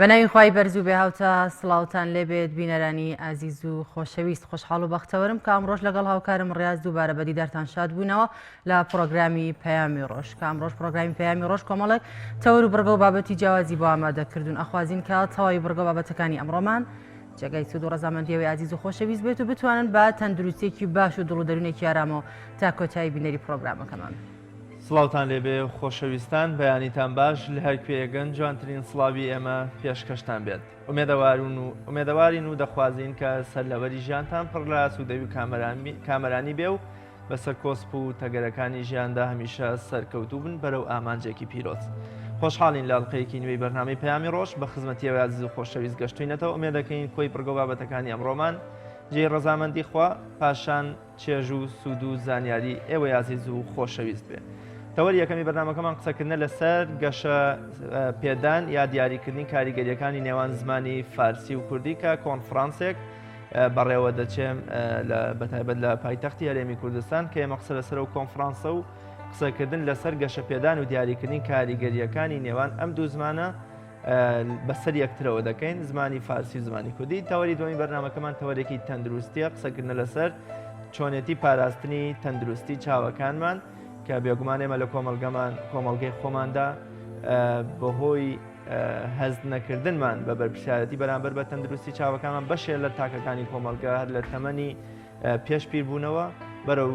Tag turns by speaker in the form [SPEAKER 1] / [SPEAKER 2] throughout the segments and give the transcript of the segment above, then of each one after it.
[SPEAKER 1] بەناوی خوای بەرز و بێهاوتا سڵاوتان لێبێت بینەرانی ئازیز و خۆشەویست خۆشحاڵ و بەختەوەرم کە ئەمڕۆژ لەگەڵ هاوکارم ڕاز دووبارە بە دیدارتان شاد بوونەوە لە پرۆگرامی پەیامی ڕۆژ کە ئەمڕۆژ پرۆگرامی پەیامی ڕۆژ کۆمەڵێک تەور و بڕگە و بابەتی جیاوازی بۆ ئامادەکردوون ئەخوازین کە تەواوی بڕگە بابەتەکانی ئەمڕۆمان جێگای سوود و ڕەزامەندیەوەی ئازیز و خۆشەویست بێت و بتوانن بە تەندروستێکی باش و دڵ و دەروونێکی ئارامەوە تا کۆتایی بینەری پرۆگرامەکەمان بن.
[SPEAKER 2] سڵاوتان لێبێ خۆشەویستان بەیانیتان باش لە هەر کوێیەگەن جوانترین سڵاوی ئێمە پێشکەشتان بێت ئومێدەوارون و ئومێدەوارین و دەخوازین کە سەرلەبەری ژیانتان پڕ لە ئاسوودەوی و کامەرانی بێ و بەسەر کۆسپ و تەگەرەکانی ژیاندا هەمیشە سەرکەوتوو بن بەرەو ئامانجێکی پیرۆز. خۆشحاڵین لە ئەڵقەیەکی نوێی بەرنامەی پەیامی ڕۆژ بە خزمەتی ئێوەی ئازیز و خۆشەویست گەشتوینەتەوە ئومێدەکەین کۆی بڕگە و بابەتەکانی ئەمڕۆمان جێی ڕەزامەندی خوا پاشان چێژ و سوود و زانیاری ئێوەی ئازیز و خۆشەویست بێ. تەوەری یەکەمی بەرنامەکەمان قسەکردنە لەسەر گەشە پێدان یا دیاریکردنی کاریگەریەکانی نێوان زمانی فارسی و کوردی کە کۆنفرانسێک بەڕێوە دەچێم بەتایبەت لە پایتەختی هەرێمی کوردستان کە ئێمە قسە لەسەر و کۆنفرانسە و قسەکردن لەسەر گەشەپێدان و دیاریکردنی کاریگەریەکانی نێوان ئەم دوو زمانە بەسەر یەکترەوە دەکەین زمانی فارسی و زمانی کوردی تەوەری دومی بەرنمەکەمان تەوەرێکی تەندروستیە قسەکردنە لەسەر چۆنێتی پاراستنی تەندروستی چاوەکانمان کە بێگومان ئێمە لە کۆمەلگەمان کۆمەلگەی خۆماندا بەهۆی هەست نەکردنمان بە بەرپسیارەتی بەرامبەر بە تەندروستی چاوەکانمان بەشێ لە تاکەکانی کۆمەلگە هەر لە تەمەنی پێش پیربوونەوە بەرەو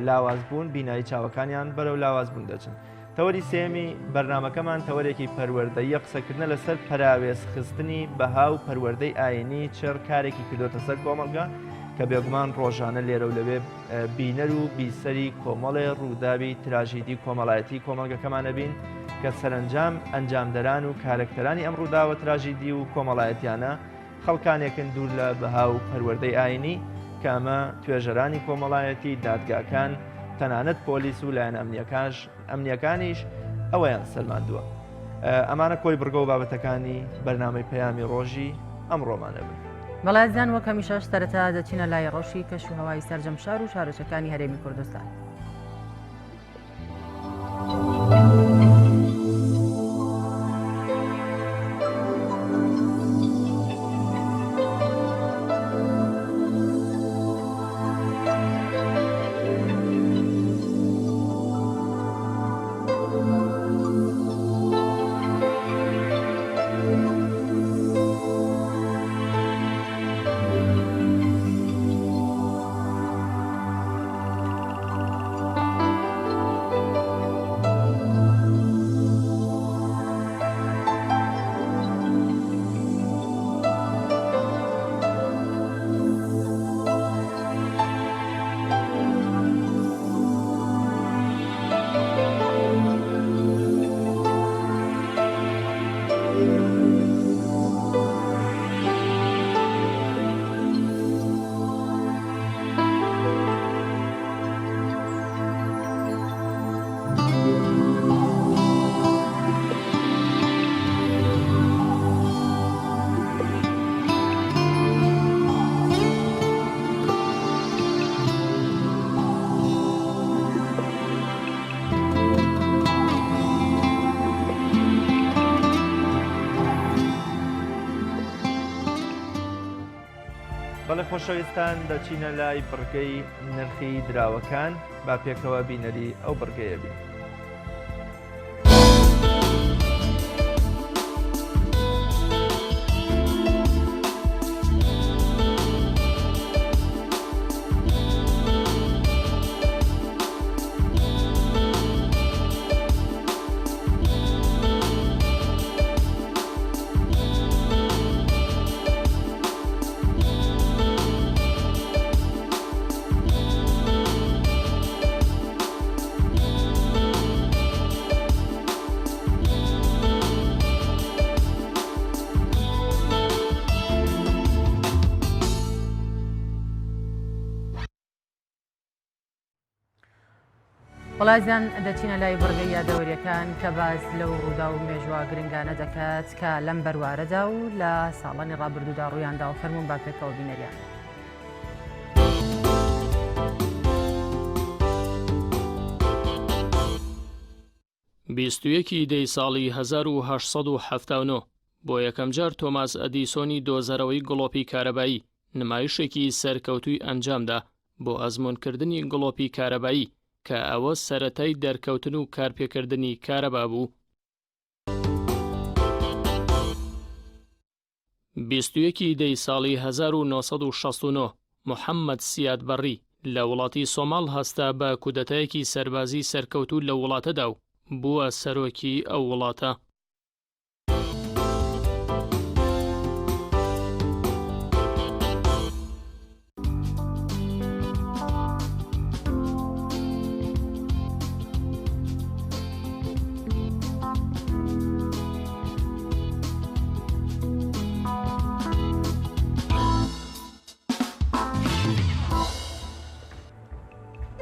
[SPEAKER 2] لاواز بوون بینایی چاوەکانیان بەرەو لاواز بوون دەچن. تەوەری سێیەمی بەرنامەکەمان تەوەرێکی پەروەردەییە قسەکردنە لەسەر پەراوێز خستنی بەها و پەروەردەی ئاینی چڕ کارێکی کردۆتە سەر کۆمەڵگە کە بێگومان ڕۆژانە لێرە و لەوێ بینەر و بیسەری کۆمەڵێ ڕووداوی تراژیدی کۆمەڵایەتی کۆمەڵگەکەمانە بین کە سەرەنجام ئەنجامدەران و کارەکتەرانی ئەم ڕووداوە تراژیدی و کۆمەڵایەتیانە خەڵکانێکن دوور لە بەها و پەروەردەی ئاینی، کە ئەمە توێژەرانی کۆمەڵایەتی، دادگاکان، تەنانەت پۆلیس و لایەنە ئەمنیەکانش ئەمنیەکانیش ئەوەیان سەلماندووە. ئەمانە کۆی بڕگە و بابەتەکانی بەرنامەی پەیامی ڕۆژی ئەمڕۆمانە بن.
[SPEAKER 1] بەڵێ ئازیزان وەک هەمیشەش سەرەتا دەچینە لای ڕەوشی کەش و هەوای سەرجەم شار و شارۆچەکانی هەرێمی کوردستان.
[SPEAKER 2] بەڵێ خۆشەویستان دەچینە لای بڕگەی نرخی دراوەکان با پێکەوە بینەری ئەو بڕگەیە بین.
[SPEAKER 1] وڵاتیان دەچینە لای بڕگەی یادەوەریەکان کە باس لەو ڕوودا و مێژوە گرنگانە دەکات کە لەم بەروارەدا و لە ساڵانی ڕابردوودا ڕوویاندا و فەرمونون با پێکەوە بینەریان.
[SPEAKER 3] 21 دەی ساڵی 1970. بۆ یەکەمجار تۆماس ئەدیسۆنی دۆزەرەوەی گڵۆپی کارەبایی، نمایشێکی سەرکەوتووی ئەنجامدا بۆ ئەزموونکردنی گڵۆپی کارەبایی، کە ئەوە سەرەتای دەرکەوتن و کارپێکردنی کارەبا بوو. 21 ی دەی ساڵی 1969 محەممەد سیاد بەڕی لە وڵاتی سۆماڵ هەستا بە کودەتایەکی سەربازی سەرکەوتوو لەو وڵاتەدا و بووە سەرۆکی ئەو وڵاتە.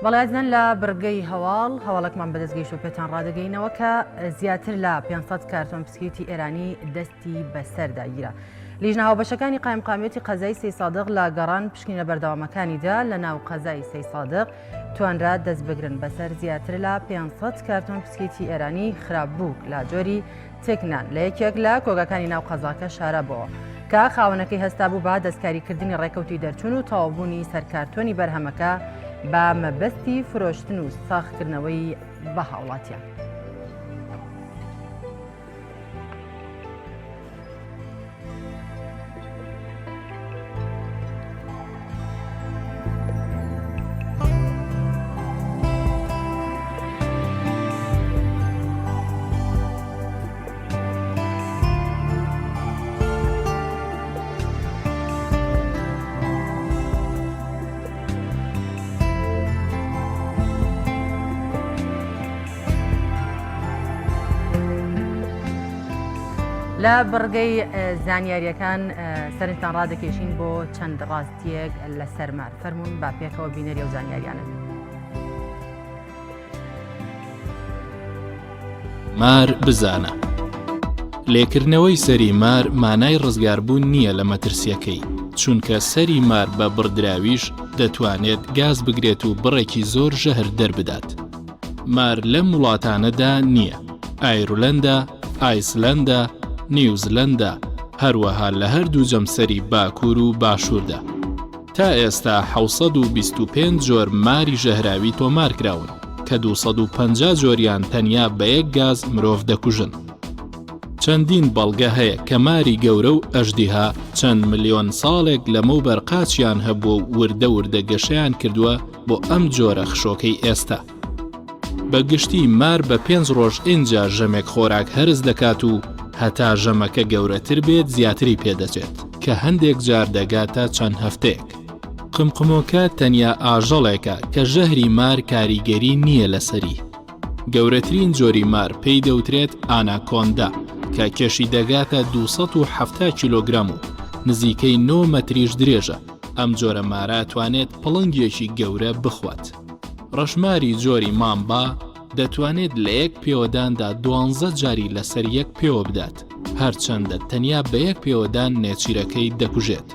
[SPEAKER 1] بەڵێ ئازیزان لە بڕگەی هەواڵ هەواڵەکمان بەدەست گەیشت و پێتان ڕادەگەینەوە کە زیاتر لە 500 کارتۆن پسکیوتی ئێرانی دەستی بەسەردا گیرا. لیژنە هاوبەشەکانی قایمقامیەتی قەزای سەیسادق لە گەڕان پشکنینە بەردەوامەکانیدا لە ناو قەزای سەیسادق توانرا دەست بگرن بەسەر زیاتر لە 500 کارتۆن پسکیتی ئێرانی خراپبوو لە جۆری تێکنان لە یەکێک لە کۆگاکانی ناو قەزاکە شارابەوە کە خاوەنەکەی هەستابوو بە دەستکاریکردنی ڕێکەوتی دەرچوون و تەواوبوونی سەرکارتۆنی بەرهەمەکە بە مەبەستی فرۆشتن و ساغکردنەوەی بە هاوڵاتیان. لە بڕگەی زانیاریەکان سەرنجتان ڕادەکێشین بۆ چەند ڕاستیەک لەسەر مار فەرمونون با پێکەوە بینەری و زانیاریانە بین.
[SPEAKER 4] مار بزانە. لێکردنەوەی سەری مار مانای ڕزگاربوون نییە لە مەترسییەکەی، چونکە سەری مار بە بڕدراویش دەتوانێت گاز بگرێت و بڕێکی زۆر ژەهر دەربدات. مار لەم وڵاتانەدا نییە، ئایرلەندا، ئایسلەندا، نیوزلەندا، هەروەها لە هەردوو جەمسەری باکوور و باشووردا. تا ئێستا 725 جۆر ماری ژەهراوی تۆمارکراون کە 250 جۆریان تەنیا بە یەک گاز مرۆڤ دەکوژن. چەندین بەڵگە هەیە کە ماری گەورە و ئەژدیها چەند ملیۆن ساڵێک لەمەوبەر قاچیان هەبووە و وردە وردە گەشەیان کردووە بۆ ئەم جۆرە خشۆکەی ئێستا. بە گشتی مار بە پێنج ڕۆژ ئینجا ژەمێک خۆراک هەرس دەکات و هەتا ژەمەکە گەورەتر بێت زیاتری پێدەچێت کە هەندێک جار دەگاتە چەند هەفتەیەک. قمقمۆکە تەنیا ئاژەڵێکە کە ژەهری مار کاریگەری نییە لەسەری. گەورەترین جۆری مار پێی دەوترێت ئاناکۆندا کە کێشی دەگاتە 270 کیلۆگرام و نزیکەی 9 مەتریش درێژە، ئەم جۆرە مارە توانێت پڵنگێکی گەورە بخوات. ڕەشماری جۆری مامبا دەتوانێت لە یەک پێوەداندا دوانزە جاری لەسەر یەک پێوە بدات، هەرچەندە تەنیا بە یەک پێوەدان نێچیرەکەی دەکوژێت.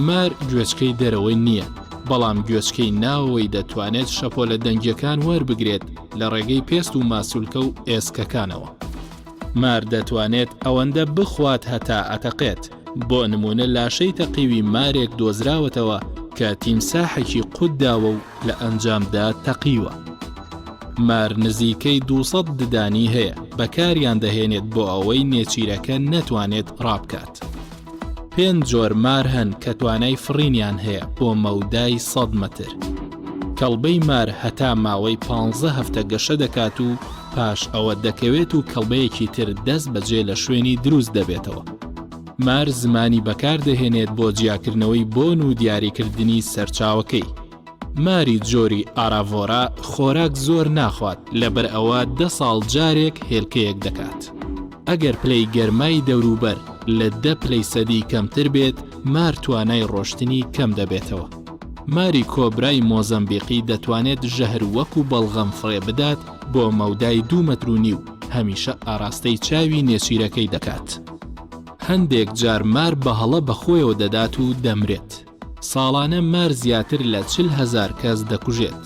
[SPEAKER 4] مار گوێچکەی دەرەوەی نییە، بەڵام گوێچکەی ناوەوەی دەتوانێت شەپۆلە دەنگییەکان وەربگرێت لە ڕێگەی پێست و ماسولکە و ئێسکەکانەوە. مار دەتوانێت ئەوەندە بخوات هەتا ئەتەقێت، بۆ نموونە لاشەی تەقیوی مارێک دۆزراوەتەوە کە تیمساحێکی قوت داوە و لە ئەنجامدا تەقیوە. مار نزیکەی 200 ددانی هەیە، بەکاریان دەهێنێت بۆ ئەوەی نێچیرەکە نەتوانێت ڕابکات. پێنج جۆر مار هەن کە توانای فڕینیان هەیە بۆ مەودای 100 مەتر. کەڵبەی مار هەتا ماوەی پانزە هەفتە گەشە دەکات و پاش ئەوە دەکەوێت و کەڵبەیەکی تر دەست بەجێ لە شوێنی دروست دەبێتەوە. مار زمانی بەکار دەهێنێت بۆ جیاکردنەوەی بۆن و دیاریکردنی سەرچاوەکەی. ماری جۆری ئاراڤۆرا خۆراک زۆر ناخوات لەبەر ئەوە دە ساڵ جارێک هێلکەیەک دەکات. ئەگەر پلەی گەرمای دەوروبەر لە دە پلەی سەدی کەمتر بێت مار توانای ڕۆشتنی کەم دەبێتەوە. ماری کۆبرای مۆزەمبیقی دەتوانێت ژەهر وەکو بەڵغەم فڕێ بدات بۆ مەودای دوو مەتر و نیو، هەمیشە ئاراستەی چاوی نێچیرەکەی دەکات. هەندێک جار مار بە هەڵە بەخۆیەوە دەدات و دەمرێت. ساڵانە مار زیاتر لە 40 هەزار کەس دەکوژێت.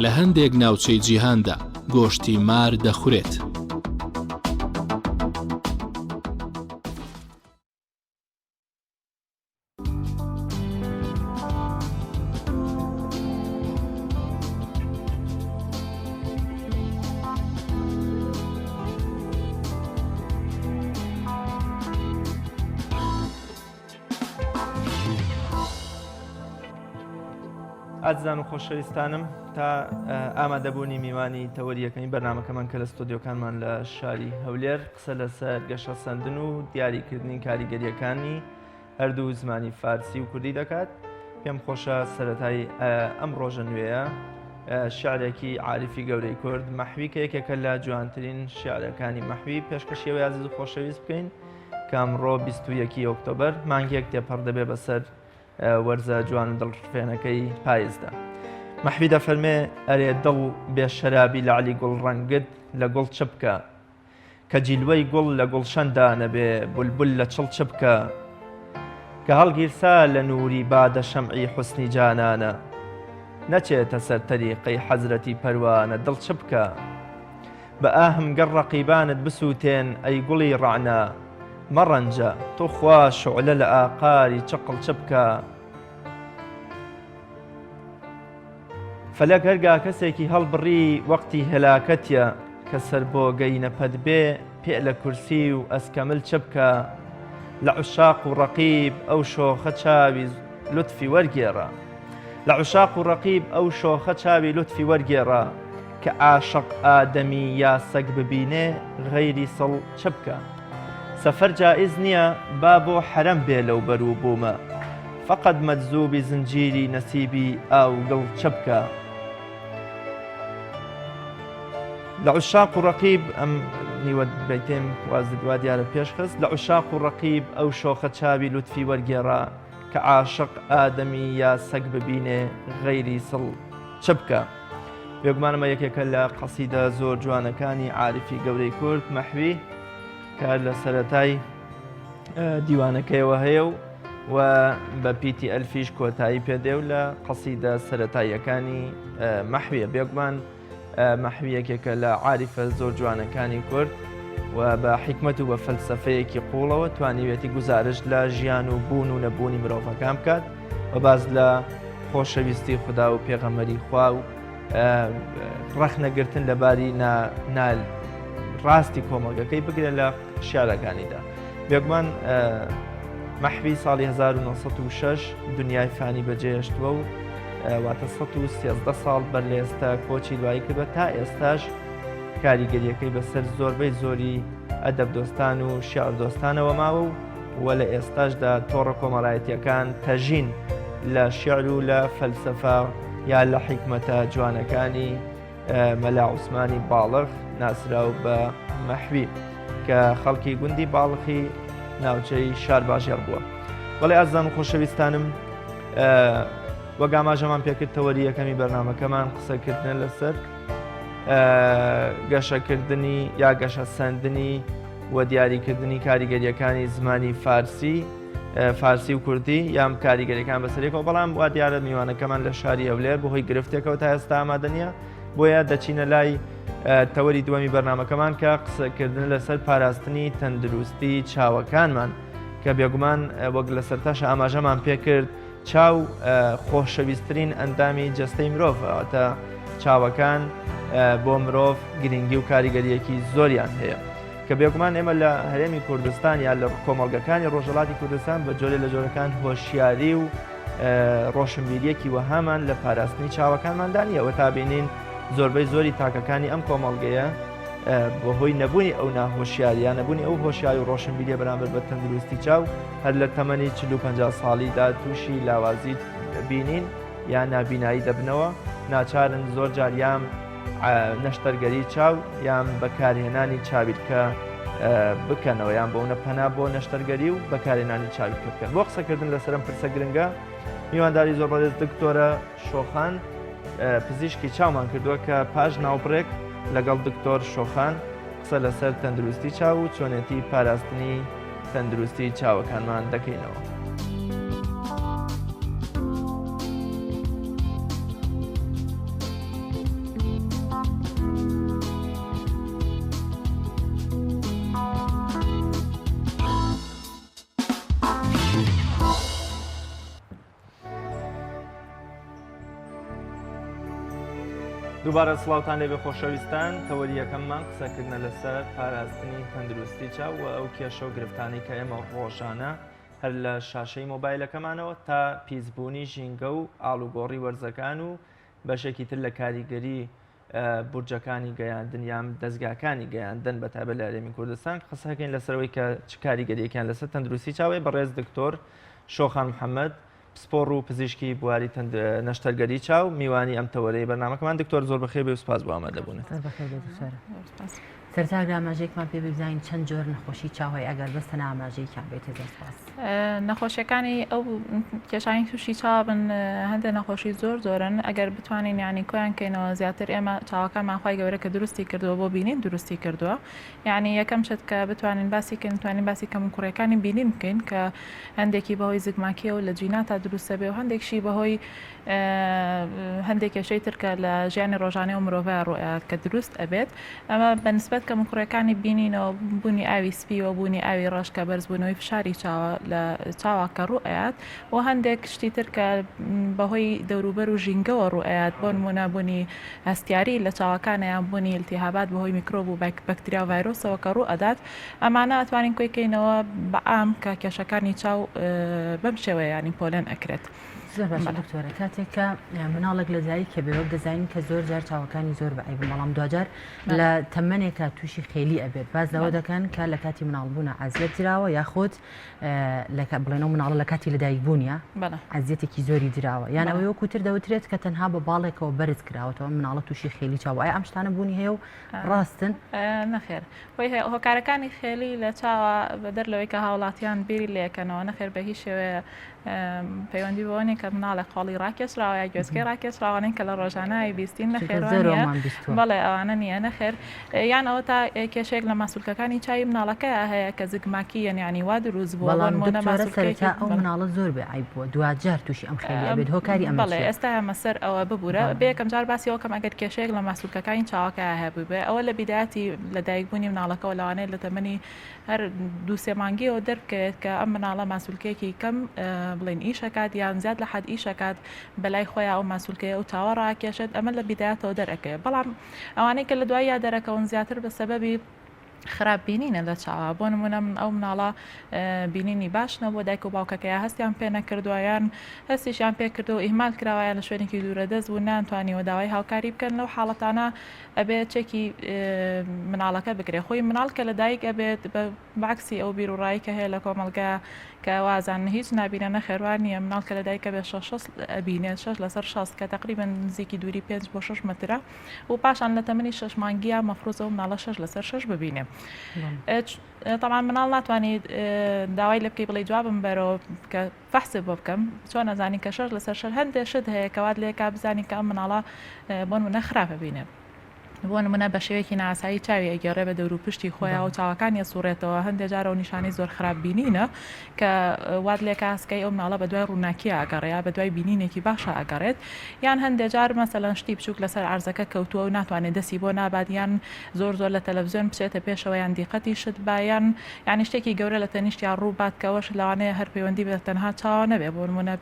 [SPEAKER 4] لە هەندێک ناوچەی جیهاندا گۆشتی مار دەخورێت.
[SPEAKER 2] ئازیزان و خۆشەویستانم تا ئامادەبوونی میوانی تەوەری یەکەمی بەرنامەکەمان کە لە ستۆدیۆکانمان لە شاری هەولێر قسە لەسەر گەشەسەندن و دیاریکردنی کاریگەریەکانی هەردوو زمانی فارسی و کوردی دەکات پێم خۆشە سەتای ئەم ڕۆژە نوێیە شعرێکی عاریفی گەورەی کورد مەحوی کە یەکێکە لە جوانترین شعرەکانی مەحوی پێشکەشیەوەی ئازیز و خۆشەویست بکەین کە ئەمڕۆ 21 ئۆکتۆبەر مانگێک تێپەڕ دەبێ بەسەر وەرزە جوان و دڵڕفێنەکەی پایزدا. مەحوی دەفەرمێ ئەرێ دڵ بێ شەرابی لەعلی گوڵ ڕەنگت لە گوڵ چ بکە؟ کە جیلوەی گوڵ لە گوڵشەندا نەبێ بولبول لە چڵ چ بکە؟ کە هەڵگیرسا لە نووری بادە شەمعی حوسنی جانانە نەچێتە سەر تەریقەی حەزرەتی پەروانە دڵ چ بکە؟ بە ئاهم گەر ڕەقیبانت بسووتێن ئەی گوڵی ڕەعنا مەڕەنجە توخوا شوعلە لە ئاقاری چقڵ چ بکا؟ فەلەک هەرگا کەسێکی هەڵبڕی وەقتی هەلاکەتیە کە سەر بۆ گەینە پەت بێ پێ لە کورسی و ئەسکەمل چ بکا؟ لە عوشاق و ڕەقیب ئەو شۆخە چاوی لوتفی وەرگێڕا لە عوشاق و ڕەقیب ئەو شۆخە چاوی لوتفی وەرگێڕا کە عاشق ئادەمی یا سەگ ببینێ غەیری سڵ چ بکا؟ سەفەر جائیز نییە با بۆ حەرەم بێ لەو بەر و بوومە فەقەت مەجزوبی زنجیری نەسیبی ئاو گڵ چ بکا؟ لە عوشاق و ڕەقیب ئەم نیوە بەیتێم وازد وا دیارە پێش خست لە عوشاق و ڕەقیب ئەو شۆخە چاوی لوتفی وەرگێڕا کە عاشق ئادەمی یا سەگ ببینێ غەیری سڵ چ بکا؟ بێگومان ئەمە یەکێکە لە قەسیدە زۆر جوانەکانی عارفی گەورەی کورد مەحوی کە لە سەرەتای دیوانەکەیەوە هەیە و و بە پیتی ئەلفیش کۆتایی پێدێ و لە قەسیدە سەتاییەکانی مەحویە بێگومان مەحوی یەکێکە لە عاریفە زۆر جوانەکانی کورد و بە حیکمەت و بە فەلسەفەیەکی قوڵەوە توانیوێتی گوزارشت لە ژیان و بوون و نەبوونی مرۆڤەکان بکات و باز لە خۆشەویستی خودا و پێغەمەری خوا و ڕەخنەگرتن لە باری ڕاستی کۆمەڵگەکەی بگرە لە شارەکانیدا بێگومان مەحوی ساڵی 1906 دنیای فانی بەجێهێشتووە و واتە 113 ساڵ بەر لە ئێستا کۆچی دوایی کردوە تا ئێستاش کاریگەریەکەی بەسەر زۆربەی زۆری ئەدەب دۆستان و شعر دۆستانەوە ماوە و و لە ئێستاشدا تۆڕە کۆمەڵایەتیەکان تەژین لە شعر و لە فەلسەفە یا لە حیکمەتە جوانەکانی مەلا عوسمانی باڵخ ناسراو بە مەحوی کە خەڵکی گوندی باڵخی ناوچەی شارباژێڕ بووە. بەڵێ ئازیزان و خۆشەویستانم وەک ئاماژەمان پێکرد تەوەری یەکەمی بەرنامەکەمان قسەکردنە لەسەر گەشەکردنی یا گەشەسەندنی و دیاریکردنی کاریگەریەکانی زمانی فارسی فارسی و کوردی یان کاریگەریەکان بەسەرێکەوە بەڵام وا دیارە میوانەکەمان لە شاری هەولێر بەهۆی گرفتێکەوە تا ئێستا ئامادە نییە بۆیە دەچینە لای تەوەری دووەمی بەرنمەکەمان کە قسەکردن لەسەر پاراستنی تەندروستی چاوەکانمان کە بێگومان وەک لە سەرتاش ئاماژەمان پێکرد چاو خۆشەویستترین ئەندامی جەستەی مرۆڤ واتە چاوەکان بۆ مرۆڤ گرنگی و کاریگەریەکی زۆریان هەیە. کە بێگومان ئێمە لە هەرێمی کوردستان یا لە کۆمەڵگەکانی ڕۆژهەڵاتی کوردستان بە جۆرێ لە جۆرەکان هۆشیاری و ڕۆشنبیریەکی وەهامان لە پاراستنی چاوەکانماندا نییە و تا بینین زۆربەی زۆری تاکەکانی ئەم کۆمەڵگەیە بەهۆی نەبوونی ئەو ناهۆشیاریە نەبوونی ئەو هۆشیاری و ڕۆشنبیریە بەرامبەر بە تەندروستی چاو هەر لە تەمەنی 40 ساڵیدا تووشی لاوازی بینین یا نابینایی دەبنەوە ناچارن زۆر جار یان نەشتەرگەری چاو یان بەکارهێنانی چاویلکە بکەنەوە یان بۆونە پەنا بۆ نەشتەرگەری و بەکارهێنانی چاویلکە بکەن بۆ قسەکردن لەسەرم پرسە گرنگە میوانداری زۆر بەڕێز دکتۆرە شۆخان پزیشکی چاومان کردووە کە پاش ناوبڕێک لەگەڵ دکتۆر شۆخان قسە لەسەر تەندروستی چاو و چۆنێتی پاراستنی تەندروستی چاوەکانمان دەکەینەوە. دووبارە سڵاوتان لێبێ خۆشەویستان تەوەری یەکەممان قسەکردنە لەسەر پاراستنی تەندروستی چاو و ئەو کێشە و گرفتانەی کە ئێمە ڕۆژانە. هەر لە شاشەی مۆبایلەکەمانەوە تا پیسبوونی ژینگە و ئاڵوگۆڕی وەرزەکان و بەشێکی تر لە کاریگەری بورجەکانی گەیاندن یان دەزگاکانی گەیاندن بە تایبەت لە هەرێمی کوردستان قسەکەین لەسەرەوەی کە چ کاریگەریەکیان لەسەر تەندروستی چاوەیە بەڕێز دکتۆر شۆخان محەممەد پسپۆڕ و پزیشکی بواری نەشتەرگەری چاو میوانی ئەم تەوەرەی بەرنامەکەمان دکتۆر زۆر بەخێر بێ و سپاس بۆ ئامادەبوونت.
[SPEAKER 1] زۆر بەخێر بێ دکتۆر. سەرەتا ئەگەر ئاماژەیەکمان پێ بزانین چەند جۆر نەخۆشی چاو هەیە ئەگەر بەس تەنها ئاماژەیەکیان بێتێ زۆر سپاس.
[SPEAKER 5] نەخۆشیەکانی ئەو کێشانی تووشی چاو بن هەندێک نەخۆشی زۆر زۆرن ئەگەر بتوانین ینی کۆیان کەینەوە زیاتر ئێمە چاوەکانمان خوای گەورە کە دروستی کردووە بۆ بینین دروستی کردووە یانی یەکەم شت کە بتوانین باسی کەین توانین باسی کەموکوڕیەکانی بینین بکەین کە هەندێکی بەهۆی زگماکیەوە لە جیناتا دروستە بێ و هەندێکشی بەهۆی هەندێک کێشەی تر کە لە ژیانی ڕۆژانەی و مرۆڤە ڕوئات کە دروست ئەبێت ئەمە بە نسبەت کەموکوڕیەکانی بینینەوە بوونی ئاوی سپی و بوونی ئاوی ڕەش کە بەرزبوونەوەی فشاری چاوە لە چاوە کە ڕوئەیات و هەندێک شتی تر کە بەهۆی دەوروبەر و ژینگەوە ڕوئەیات بۆ نمونە بوونی هەستیاری لە چاوەکانە یان بوونی ئیلتیهابات بەهۆی میکرۆب و بەکتریا و ڤایرۆسەوە کە ڕوو ئەدات ئەمانە ئەتوانین کۆی کەینەوە بە عام کە کێشەکانی چاو بەم شێوەیە یانی پۆلێن ئەکرێت.
[SPEAKER 1] زۆر باشە دکتۆرە کاتێک کە مناڵێک لە دایک کە بێ وەک دەزانین کە زۆر جار چاوەکانی زۆر بە عیبن بەڵام دواجار لە تەمەنێکە تووشی خێلی ئەبێت باز لەوە دەکەن کە لە کاتی مناڵبوونە عەزیەت دراوە یاخود لە بڵێن ئەو مناڵە لە کاتی لەدایک بوونیە ئەزیەتێکی زۆری دراوە یان ئەوەی وەکو تر دەوترێت کە تەنها بە باڵێکەوە بەرز کراوەتەوە مناڵە تووشی خێلی چاو ئایا ئەم شتانە بوونی هەیە و ڕاستن؟
[SPEAKER 5] نەخێر هۆی هۆکارەکانی خێلی لە چاوە بەدەر لەوەی کە هاوڵاتیان بیری لێکەنەوە نەخێر بە هیچ شێوەیە پەیوەندی بەوە نیە کە مناڵێک قۆڵی ڕاکێشراوە یا گوێچکەی ڕاکێشراوانەی کە لە ڕۆژانە بیستین نەخێر بەڵێ ئەوانە نییە نەخێر یان ئەوە تا کێشێک لە ماسولکەکانی چای مناڵەکە هەیە کە زگماکی یەن ینی وا دروست بووە
[SPEAKER 1] بەڵام سەرەتا ئەو مناڵە زۆر بێ عیب بووە دواجار تووشی ئەم خێلی ئەبێت هۆکاری ئەمە
[SPEAKER 5] بەڵێ ئێستا ئەمە سەر ئەوە ببوورە بێ یەکەم جار باسی ئەوە کەم ئەگەر کێشەیەک لە ماسولکەکانی چاوەکە هەبوو بێ ئەوە لە بیدایەتی لەدایکبوونی مناڵەکەەوە لەوانەیە لە تەمەنی هەر دوو سێ مانگیەوە دەربکەوێت کە ئەم مناڵە ماسولکەیەکی کەم بڵێن ئیش ئەکات یان زیاد لە حەد ئیش ئەکات بەلای خۆیا ئەو ماسولکەیە ئەو چاوە ڕاکێشێت ئەمە لە بیدایەتەوە دەرئەکەوێت بەڵام ئەوانەی کە لە دواییا دەرەکەون زیاتر بە سەبەبی خراپ بینینە لە چاوە بۆ نمونە من ئەو مناڵە بینینی باش نەبووە دایک و باوکەکەی هەستیان پێ نەکردووە یان هەستیشیان پێ کردو ئیهمال کراوە لە شوێنێکی دوورە دەست بوو نانتوانیوە داوای هاوکاری بکەن لەو حاڵەتانە ئەبێت چەکی مناڵەکە بگرێت خۆی مناڵ کە لەدایک ئەبێت بە عەکسی ئەو بیروڕای کە هەیە لە کۆمەڵگا کە وازان هیچ نابینە نەخێر وا نییە مناڵ کە لەدایک ئەبێت شەش شەست ئەبینێت شەش لەسەر شەست کە تقریبا نزیکی دووری پێنج بۆ شەش مەترە و پاشان لە تەمەنی شەش مانگیە مەفروزە و مناڵە شەش لەسەر شەش ببینێ طبعا مناڵ ناتوانیت داوای لێ بکەی بڵێ جوابم بەرەوە کە فەحست بۆ بکەم چۆن ئەزانی کە شەش لەسەر شەش هەندێ شت هەیە کە وات لێکا بزانی کە ئەم مناڵە بۆ نمونە خراپە بینێ بۆ نمونە بە شێوەیەکی ناسایی چاوی ئەگەڕێ بە دەور و پشتی خۆیان و چاوەکانی سوڕێتەوە هەندێک جارە و نیشانەی زۆر خراپ بینینە کە وات لێکا هەستکەی ئەو مناڵە بە دوای ڕووناکیە ئەگەڕێ یا بە دوای بینینێکی باشە ئەگەڕێت یان هەندێک جار مەسەلەن شتی بچووک لەسەر عەرزەکە کەوتووە و ناتوانێت دەستی بۆ نابات یان زۆر زۆر لە تەلەفزیۆن بچێتە پێشەوە یان دیقەتی شت با یان یانی شتێکی گەورە لە تەنیشتیا ڕوو بات کە ئەوەش لەوانەیە هەر پەیوەندی بە تەنها چاوە نەبێ بۆ نموونە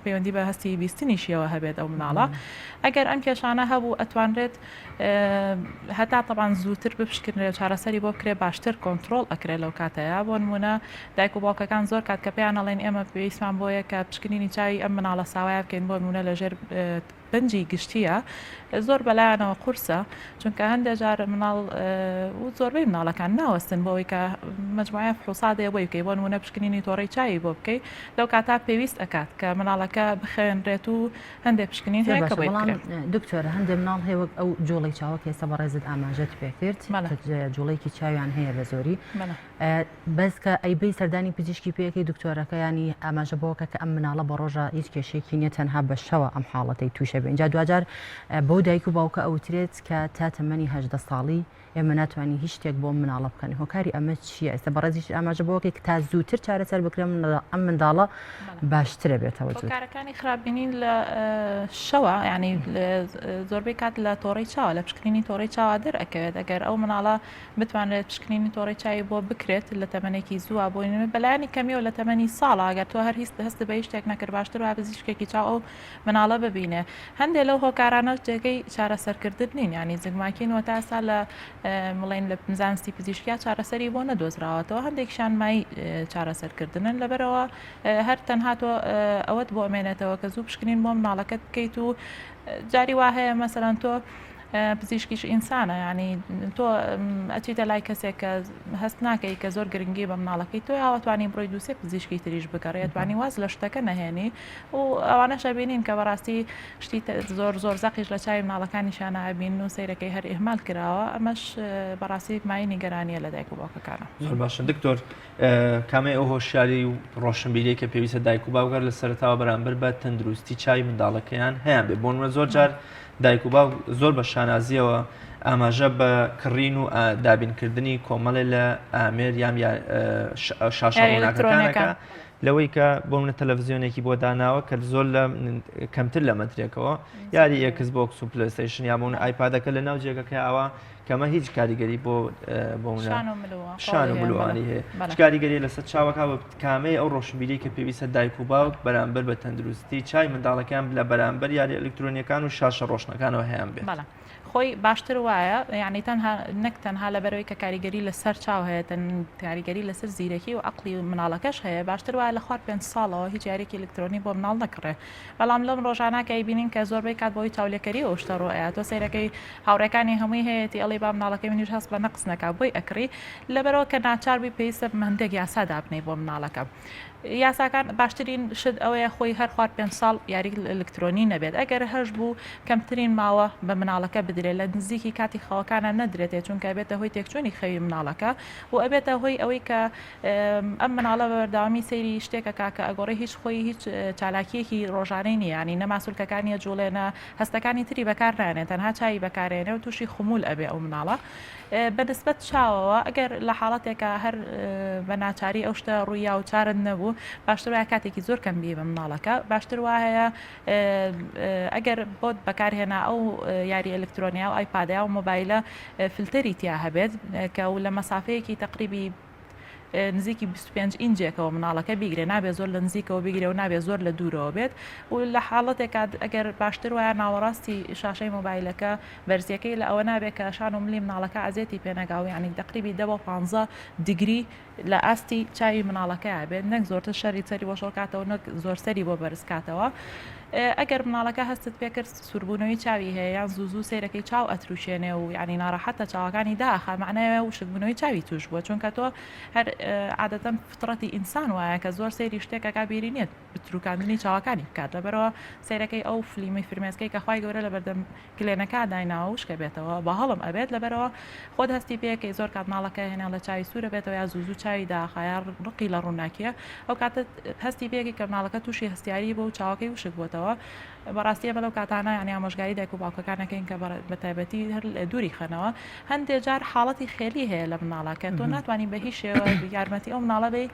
[SPEAKER 5] پەیوەندی بە هەستی بیستنیشیەوە هەبێت ئەو مناڵە ئەگەر ئەم کێشانە هەبوو ئەتوانرێت هەتا تەبان زووتر بپشکنرێ و چارەسەری بۆ بکرێ باشتر کۆنتترۆل ئەکرێ لەو کاتەیە بۆ نموونە دایک و باوکەکان زۆر کات کە پێیان ئەڵێن ئێمە پێویستمان بۆیە کە پشکنینی چاوی ئەم مناڵە ساوایە بکەین بۆ نموونە لەژێر بەنجی گشتیە زۆر بەلایانەوە قورسە چونکە هەندێک جار مناڵ و زۆربەی مناڵەکان ناوەستن بۆ ئەوەی کە مجموعە فحوصات هەیە بۆی بکەی بۆ نمونە پشکنینی تۆڕەی چاوی بۆ بکەی لەو کاتا پێویست ئەکات کە مناڵەکە بخەوێنرێت و هەندێک پشکنین هەیە کە بۆی بکرێت.
[SPEAKER 1] دکتۆر هەندێک مناڵ هەیە وەک ئەو جوڵەی چاوە کە ئێستا بەڕێزت ئاماژەت پێکرد جوڵەیەکی چاویان هەیە بە زۆری بەس کە ئەیبەی سەردانی پزیشکی پێ ئەکەی دکتۆرەکە یانی ئاماژە بەوەکە کە ئەم مناڵە بە ڕۆژە هیچ کێشەیەکی نییە تەنها بە شەوە ئەم حاڵەتەی تووشە بێ اینجا دواجار بەو دایک و باوکە ئەوترێت کە تا تەمەنی 18 ساڵی ئێمە ناتوانین هیچ شتێک بۆ مناڵە بکەن هۆکاری ئەمە چییە ئێستا بەڕێزیش ئاماژە بۆکەی کە تا زووتر چارەسەر بکرێن ئەم منداڵە باشترە بێتەوە زوو.
[SPEAKER 5] هۆکارەکانی خراپ بینین لە شەوە یعنی زۆربەی کات لە تۆڕەی چاوە لە پشکنینی تۆڕەی چاوە دەرئەکەوێت ئەگەر ئەو مناڵە بتوانرێت پشکنینی تۆڕەی چاوی بۆ بکرێت لە تەمەنێکی زووە بۆ نمونە بەلایەنی کەمیەوە لە تەمەنی ساڵە ئەگەر تۆ هەر هیچ هەست بە هیچ شتێک نەکرد باشتر وایە پزیشکێکی چاو ئەو مناڵە ببینێ هەندێک لەو هۆکارانەش جێگەی چارەسەرکردن نین یانی زگماکین و تا ئێستا لە. بڵێن لە زانستی پزیشکیا چارەسەری بۆ نەدۆزراوەتەوە هەندێکیشان مای چارەسەرکردنن لەبەرەوە هەر تەنها تۆ ئەوەت بۆ ئەمێنێتەوە کە زوو پشکنین بۆ مناڵەکەت بکەیت و جاری وا هەیە مەسەلەن تۆ پزیشکیش ئینسانە ینی تۆ ئەچیتە لای کەسێک کە هەست ناکەی کە زۆر گرنگی بە مناڵەکەی تۆ یاوەتوانی بڕۆی دووسێ پزیشکی تریش بگەڕێ توانی واز لە شتەکە نەهێنی و ئەوانەش ئەبینین کە بەڕاستی شتی زۆر زۆر زەقیش لە چاوی مناڵەکانیشیانە ئەبین و سەیرەکەی هەر ئیهمال کراوە ئەمەش بەڕاستی مایەی نیگەرانیە لە دایک و باوکەکانە.
[SPEAKER 2] زۆر باشە دکتۆر کامەی ئەو هۆشیاری و ڕۆشنبیری کە پێویستە دایک و باوک هەر لە سەرەتاوە بەرامبەر بە تەندروستی چاوی منداڵەکەیان هەیان بێ بۆ نمونە زۆر جار دایک و باوک زۆر بە شانازیەوە ئاماژە بە کڕین و دابینکردنی کۆمەڵێ لە ئامێر یان شاشە ڕووناکەکانەکە لەوەی کە بۆ منە تەلەڤزیۆنێکی بۆ داناوە کە زۆر لە کەمتر لە مەترێکەوە یاری ئێکس بۆکس و پلەیستەیشن یا بۆن ئایپادەکە لە ناو جێگەکە ئەوە کەمە هیچ کاریگەری بۆ بۆ شان و ملوانی هەیە کاریگەری لەسەر چاوەکە بە کامەی ئەو ڕۆشنبیری کە پێویستە دایک و باوک بەرامبەر بە تەندروستی چای منداڵەکان لە بەرامبەر یاری ئەلکترۆنیەکان و شاشە ڕۆشنەکانەوە هەیان بێت.
[SPEAKER 5] خۆی باشتر وایە یانی تەنها نەک تەنها لەبەرەوەی کە کاریگەری لەسەر چاو هەیە تەن کاریگەری لەسەر زیرەکی و عەقڵی مناڵەکەش هەیە باشتر وایە لە خوار پێنج ساڵەوە هیچ یاریەکی ئەلکترۆنی بۆ مناڵ نەکڕێ بەڵام لەم ڕۆژانە کە ئەیبینین کە زۆربەی کات بۆی چاولێکەری ئەو شتە ڕۆئەیا تۆ سەیرەکەی هاوڕێکانی هەمووی هەیەتی ئەڵێی با مناڵەکەی منیش هەست بە نەقس نەکا بۆی ئەکڕی لەبەرەوە کە ناچار بووی پێویستە هەندێک یاسا دابنێی بۆ مناڵەکە یاساکان باشترین شت ئەوەیە خۆی هەر خوار پێنج ساڵ یاری ئەلکترۆنی نەبێت ئەگەر هەش بوو کەمترین ماوە بە مناڵەکە بدرێت لە نزیکی کاتی خەوەکانە نەدرێتێ چونکە ئەبێتە هۆی تێکچوونی خەوی مناڵەکە و ئەبێتە هۆی ئەوەی کە ئەم مناڵە بە بەردەوامی سەیری شتێکەکە کە ئەگۆڕێ هیچ خۆی هیچ چالاکیەکی ڕۆژانەی نییە ینی نە ماسولکەکانیە جوڵێنە هەستەکانی تری بەکار نانێت تەنها چاوی بەکارێنێ و تووشی خمول ئەبێ ئەو مناڵە بە نسبەت چاوەوە ئەگەر لە حاڵەتێکا هەر بە ناچاری ئەو شتە ڕوویا و چارت نەبوو باشتر وایە کاتێکی زۆر کەم بی بە مناڵەکە باشتر وایە ئەگەر بۆت بەکارهێنا ئەو یاری ئەلکترۆنیا و ئایپادیا و مۆبایلە فلتەری تیا هەبێت کە و لە مەسافەیەکی تقریبی نزیکی 25 ئینجێکەوە مناڵەکە بیگرێ نابێ زۆر لە نزیکەوە بیگرێ و نابێ زۆر لە دوورەوە بێت و لە حاڵەتێکا ئەگەر باشتر وایە ناوەڕاستی شاشەی مۆبایلەکە بەرزیەکەی لە ئەوە نابێ کە شان و ملی مناڵەکە ئەزێتی پێ نەگا و یانی تەقریبی دە بۆ پانزە دیگری لە ئاستی چاوی مناڵەکەیا بێت نەک زۆرتر شەری سەری بۆ شۆڕ کاتەوە نەک زۆر سەری بۆ بەرز کاتەوە ئەگەر مناڵەکە هەستت پێکرد سووربوونەوەی چاوی هەیە یان زوو زوو سەیرەکەی چاو ئەتروشێنێ و یانی ناڕەحەتە چاوەکانی داخا معنای وشکبوونەوەی چاوی توش بووە چونکە تۆ هەر عادەتەن فطرەتی ئینسان وایە کە زۆر سەیری شتێکەکە بیری نییە بتروکاندنی چاوەکانی بکات لەبەرەوە سەیرەکەی ئەو فلیمەی فرمێسکەی کە خوای گەورە لەبەردەم کلێنەکە دایناوە وشکە بێتەوە بە هەڵم ئەبێت لەبەرەوە خۆت هەستی پێکەی زۆر کات ماڵەکە هێنا لە چاوی سوورە بێتەوە یا زوو زوو چاوی داخا یا ڕقی لە ڕووناکیە ئەو کاتە هەستی پێکی کە مناڵەکە تووشی هەستیاری بوو و چاوەکەی وشک بۆتەوە بەڕاستی ئێمە لەو کاتانە یانی ئامۆژگاری دایک و باوکەکان ئەکەین کە بە تایبەتی هەر دووری خەنەوە هەندێ جار حاڵەتی خێلی هەیە لە مناڵە کە تۆ ناتوانانی بە هیچ شێوە یارمەتی ئەو مناڵە بی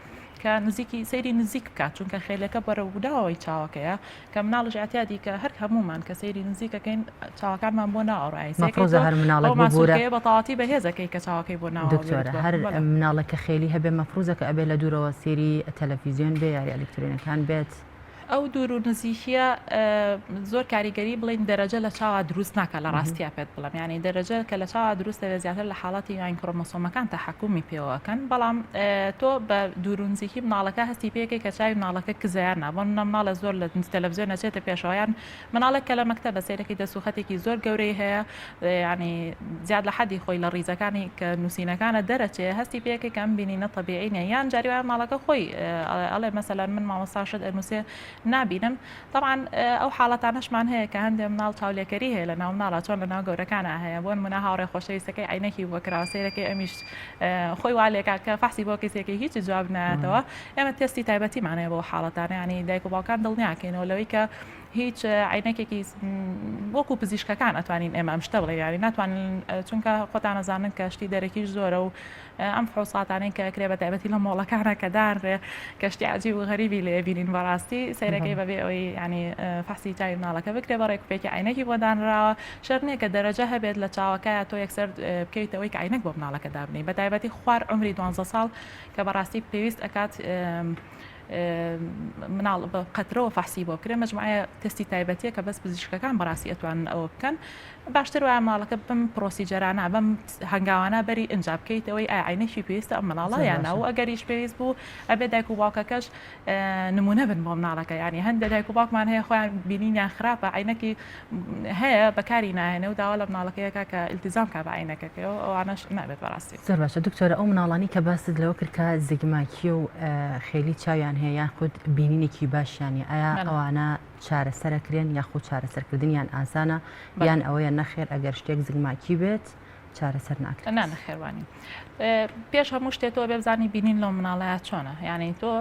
[SPEAKER 5] کە نزیکی سەیری نزیک بکات چونکە خێلەکە بەرەو داوەی چاوەکەیە کە مناڵش ئەعتیادی کە هەر هەموومان کە سەیری نزیکەکەین چاوەکانمان بۆ ناوەڕای
[SPEAKER 1] مەفروزە هەر مناڵێک ببورە
[SPEAKER 5] بە تەواتی بەهێزەکەی کە چاوەکەی بۆ ناوە
[SPEAKER 1] دکتۆرە هەر مناڵێک کە خێلی هەبێ مەفروزە کە ئەبێ لە دوورەوە سەیری تەلەفیزیۆن بێ یاری ئەلکترۆنەکان بێت.
[SPEAKER 5] ئەو دوور و نزیکیە زۆر کاریگەری بڵین دەرەجە لە چاوا دروست ناکە لە ڕاستیا پێت بڵێم یانی دەرەجە کە لە چاوا دروست دەبێت زیاتر لە حاڵەتی یان کرۆمۆسۆمەکان تەحەکومی پێوەکەن بەڵام تۆ بە دوور و نزیکی مناڵەکە هەستی پێکەی کە چاوی مناڵەکە کزەیان نا بۆ منە مناڵە زۆر لە تەلەڤزیۆن نەچێتە پێشەوەیان مناڵێک کە لە مەکتەبە سەیرەکەی دەست و خەتێکی زۆر گەورەی هەیە ینی زیاد لە حەدی خۆی لە ڕیزەکانی کە نووسینەکانە دەرەچێ هەستی پێکەی کە ئەم بینینە تەبیعی نیە یان جاری وایە ماڵەکە خۆی ئەڵێ مەسەلەن من مامۆستا شت ئەنووسێ نابینم تەبعەن ئەو حاڵەتانەشمان هەیە کە هەندێ مناڵ چاولێکەری هەیە لە ناو مناڵا چۆن لە ناو گەورەکانا هەیە بۆ نمونە هاوڕێ خۆشەویستەکەی عەینەکی بۆ کراوە سەیرەکەی ئەمیش خۆی وا لێکا کە فەحسی بۆ کەسێکی هیچ جواب نایەتەوە ئێمە تێستی تایبەتیمان هەیە بۆ حاڵەتانە ینی دایک و باوکان دڵنیاکەینەوە لەوەی کە هیچ عینەکێکی وەکو پزیشکەکان ئەتوانین ئێمە ئەم شتە بڵێ یاری ناتوانین چونکە خۆتان ئەزانن کە شتی دەرەکیش زۆرە و ئەم فحوساتانەی کە ئەکرێ بە تایبەتی لە مۆڵەکانە کە دانرێ کە شتی عجیب و غەریبی لێ بینین بەڕاستی سەیرەکەی بەبێ ئەوەی ینی فحسی چاوی مناڵەکە بکرێ بە ڕێکوپێکی عینەکی بۆ دانراوە شەرت نییە کە دەرەجە هەبێت لە چاوەکەیا تۆ یەکسەر بکەویتەوەی کە عینەک بۆ مناڵەکە دابنێی بە تایبەتی خوار عومری دوانزە ساڵ کە بەڕاستی پێویست ئەکات. مناڵ بە قەترەوە فەحسی بۆ بکرێت مەجموعەیە تەستی تایبەتیە کە بەس پزیشکەکان بەڕاستی ئەتوانن ئەوە بکەن باشتر وایە مناڵەکە بەم procedure انە بەم هەنگاوانە بەری ئینجا بکەیتەوەی ئایا عینەکی پێویستە ئەم مناڵە یان نا و ئەگەریش پێویست بوو ئەبێ دایک و باوکەکەش نمونە بن بۆ مناڵەکە یانی هەندێک دایک و باوکمان هەیە خۆیان بینینیان خراپە عینەکی هەیە بەکاری ناهێنێ و داوا لە مناڵەکەیەکە کە التزام کا بە عینەکەکەی و ئەوانەش نابێت بەڕاستی.
[SPEAKER 1] زۆر باشە دکتۆرە ئەو مناڵانی کە باست لەوە کرد کە زگماکی و خێلی چاویان هەیە یان خود بینینێکی باشیان نیە ئایا ئەوانە چارەسەرەکرێن یاخود چارەسەرکردنیان ئاسانە یان ئەوەیە نەخێر ئەگەر شتێک زگماکی بێت چارەسەر ناکرێت؟
[SPEAKER 5] نا نەخێر وانی پێش هەموو شتێ تۆ بێ بزانی بینین لەو مناڵەیە چۆنە یعنی تۆ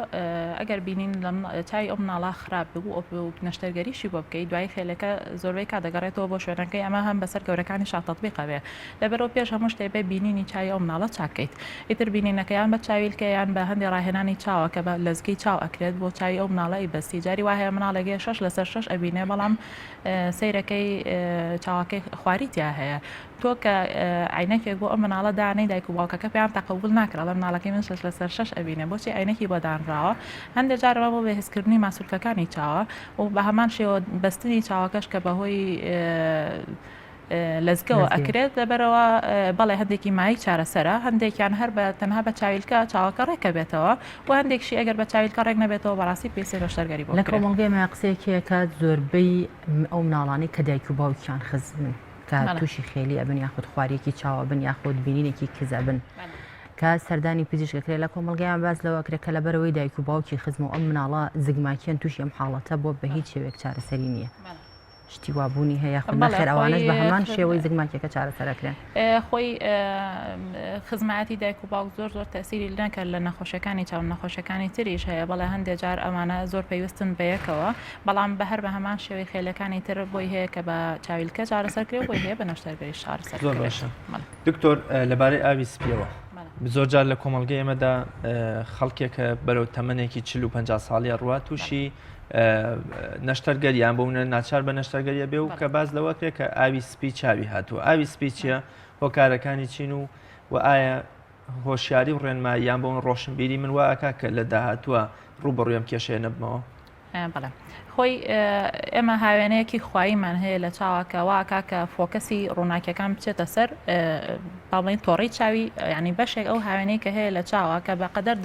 [SPEAKER 5] ئەگەر بینین لە چاوی ئەو مناڵە خراپ ببوو ئەو نەشتەرگەریشی بۆ بکەیت دوای خێلەکە زۆربەی کا دەگەڕێتەوە بۆ شوێنەکەی ئەمە هەم بەسەر گەورەکانی شا تەطبیقە بێ لەبەرەوە پێش هەموو شتێ بێ بینینی چاوی ئەو مناڵە چاکەیت ئیتر بینینەکە یان بە چاویلکە یان بە هەندێ ڕاهێنانی چاوە کە بە لەزگەی چاو ئەکرێت بۆ چاوی ئەو مناڵە ئەیبەستی جاری وا هەیە مناڵێک هەیە شەش لەسەر شەش ئەبینێ بەڵام سەیرەکەی چاوەکەی خواری تیا هەیە تۆ کە عینەکێک بۆ ئەم مناڵە دانەی دایک و باوکەکە پێیان تەقەبول ناکرا ئەڵێ مناڵەکەی من شەش لەسەر شەش ئەبینێ بۆچی عینەکی بۆ دانراوە هەندێک جار ئەمە بۆ بەهێزکردنی ماسولکەکانی چاوە و بە هەمان شێوە بەستنی چاوەکەش کە بەهۆی لەزگەوە ئەکرێت لەبەرەوە بەڵێ هەندێکی مای چارەسەرە هەندێکیان هەر بە تەنها بە چاویلکە چاوەکە ڕێکە بێتەوە و هەندێکشی ئەگەر بە چاویلکە ڕێک نەبێتەوە بەڕاستی پێویستە نەشتەرگەری بۆ
[SPEAKER 1] لە کۆمەڵگەی ئێمە قسەیەک هەیە کە زۆربەی ئەو مناڵانەی کە دایک و باوکیان خزمن کە تووشی خێلی ئەبن یاخود خواریەکی چاوە بن یاخود بینینێکی کز ئەبن کە سەردانی پزیشک ئەکرێت لە کۆمەڵگەیان باس لەوە ئەکرێت کە لەبەرەوەی دایک و باوکی خزم و ئەم مناڵە زگماکیان تووشی ئەم حاڵەتە بۆ بە هیچ شێوەیەک چارەسەری نییە. شتی وا بوونی هەیە یاخود نەخێر ئەوانەش بە هەمان شێوەی زگماکیەکە چارەسەر ئەکرێن؟
[SPEAKER 5] خۆی خزمایەتی دایک و باوک زۆر زۆر تەسیری نەکرد لە نەخۆشیەکانی چاو نەخۆشیەکانی تریش هەیە بەڵێ هەندێ جار ئەمانە زۆر پەیوەستن بەیەکەوە بەڵام بە هەر بە هەمان شێوەی خێلەکانی تر بۆی هەیە کە بە چاویلکە چارەسەر کرێ بۆی هەیە بە نەشتەرگەریش چارەسەر
[SPEAKER 2] زۆر باشە دکتۆر لەبارەی ئاوی سپیەوە زۆر جار لە کۆمەڵگەی ئێمەدا خەڵکێکە بەرەو تەمەنێکی 40 ساڵیە ڕوا تووشی نەشتەرگەری یان بۆ منە ناچار بە نەشتەرگەریە بێ و کە باز لەوە کرێ کە ئاوی سپی چاوی هاتووە ئاوی سپی چییە هۆکارەکانی چین و و ئایا هۆشیاری و ڕێنمایی یان بۆ ڕۆشنبیری من وا ئەکا کە لە داهاتووە ڕووبەڕووی ئەم کێشەیە نەبمەوە؟
[SPEAKER 5] بەڵێ خۆی ئێمە هاوێنەیەکی خواییمان هەیە لە چاوە کە واکا کە focus ی ڕووناکیەکان بچێتە سەر با بڵێین تۆڕی چاوی ینی بەشێک ئەو هاوێنەی کە هەیە لە چاوە کە بە قەدەر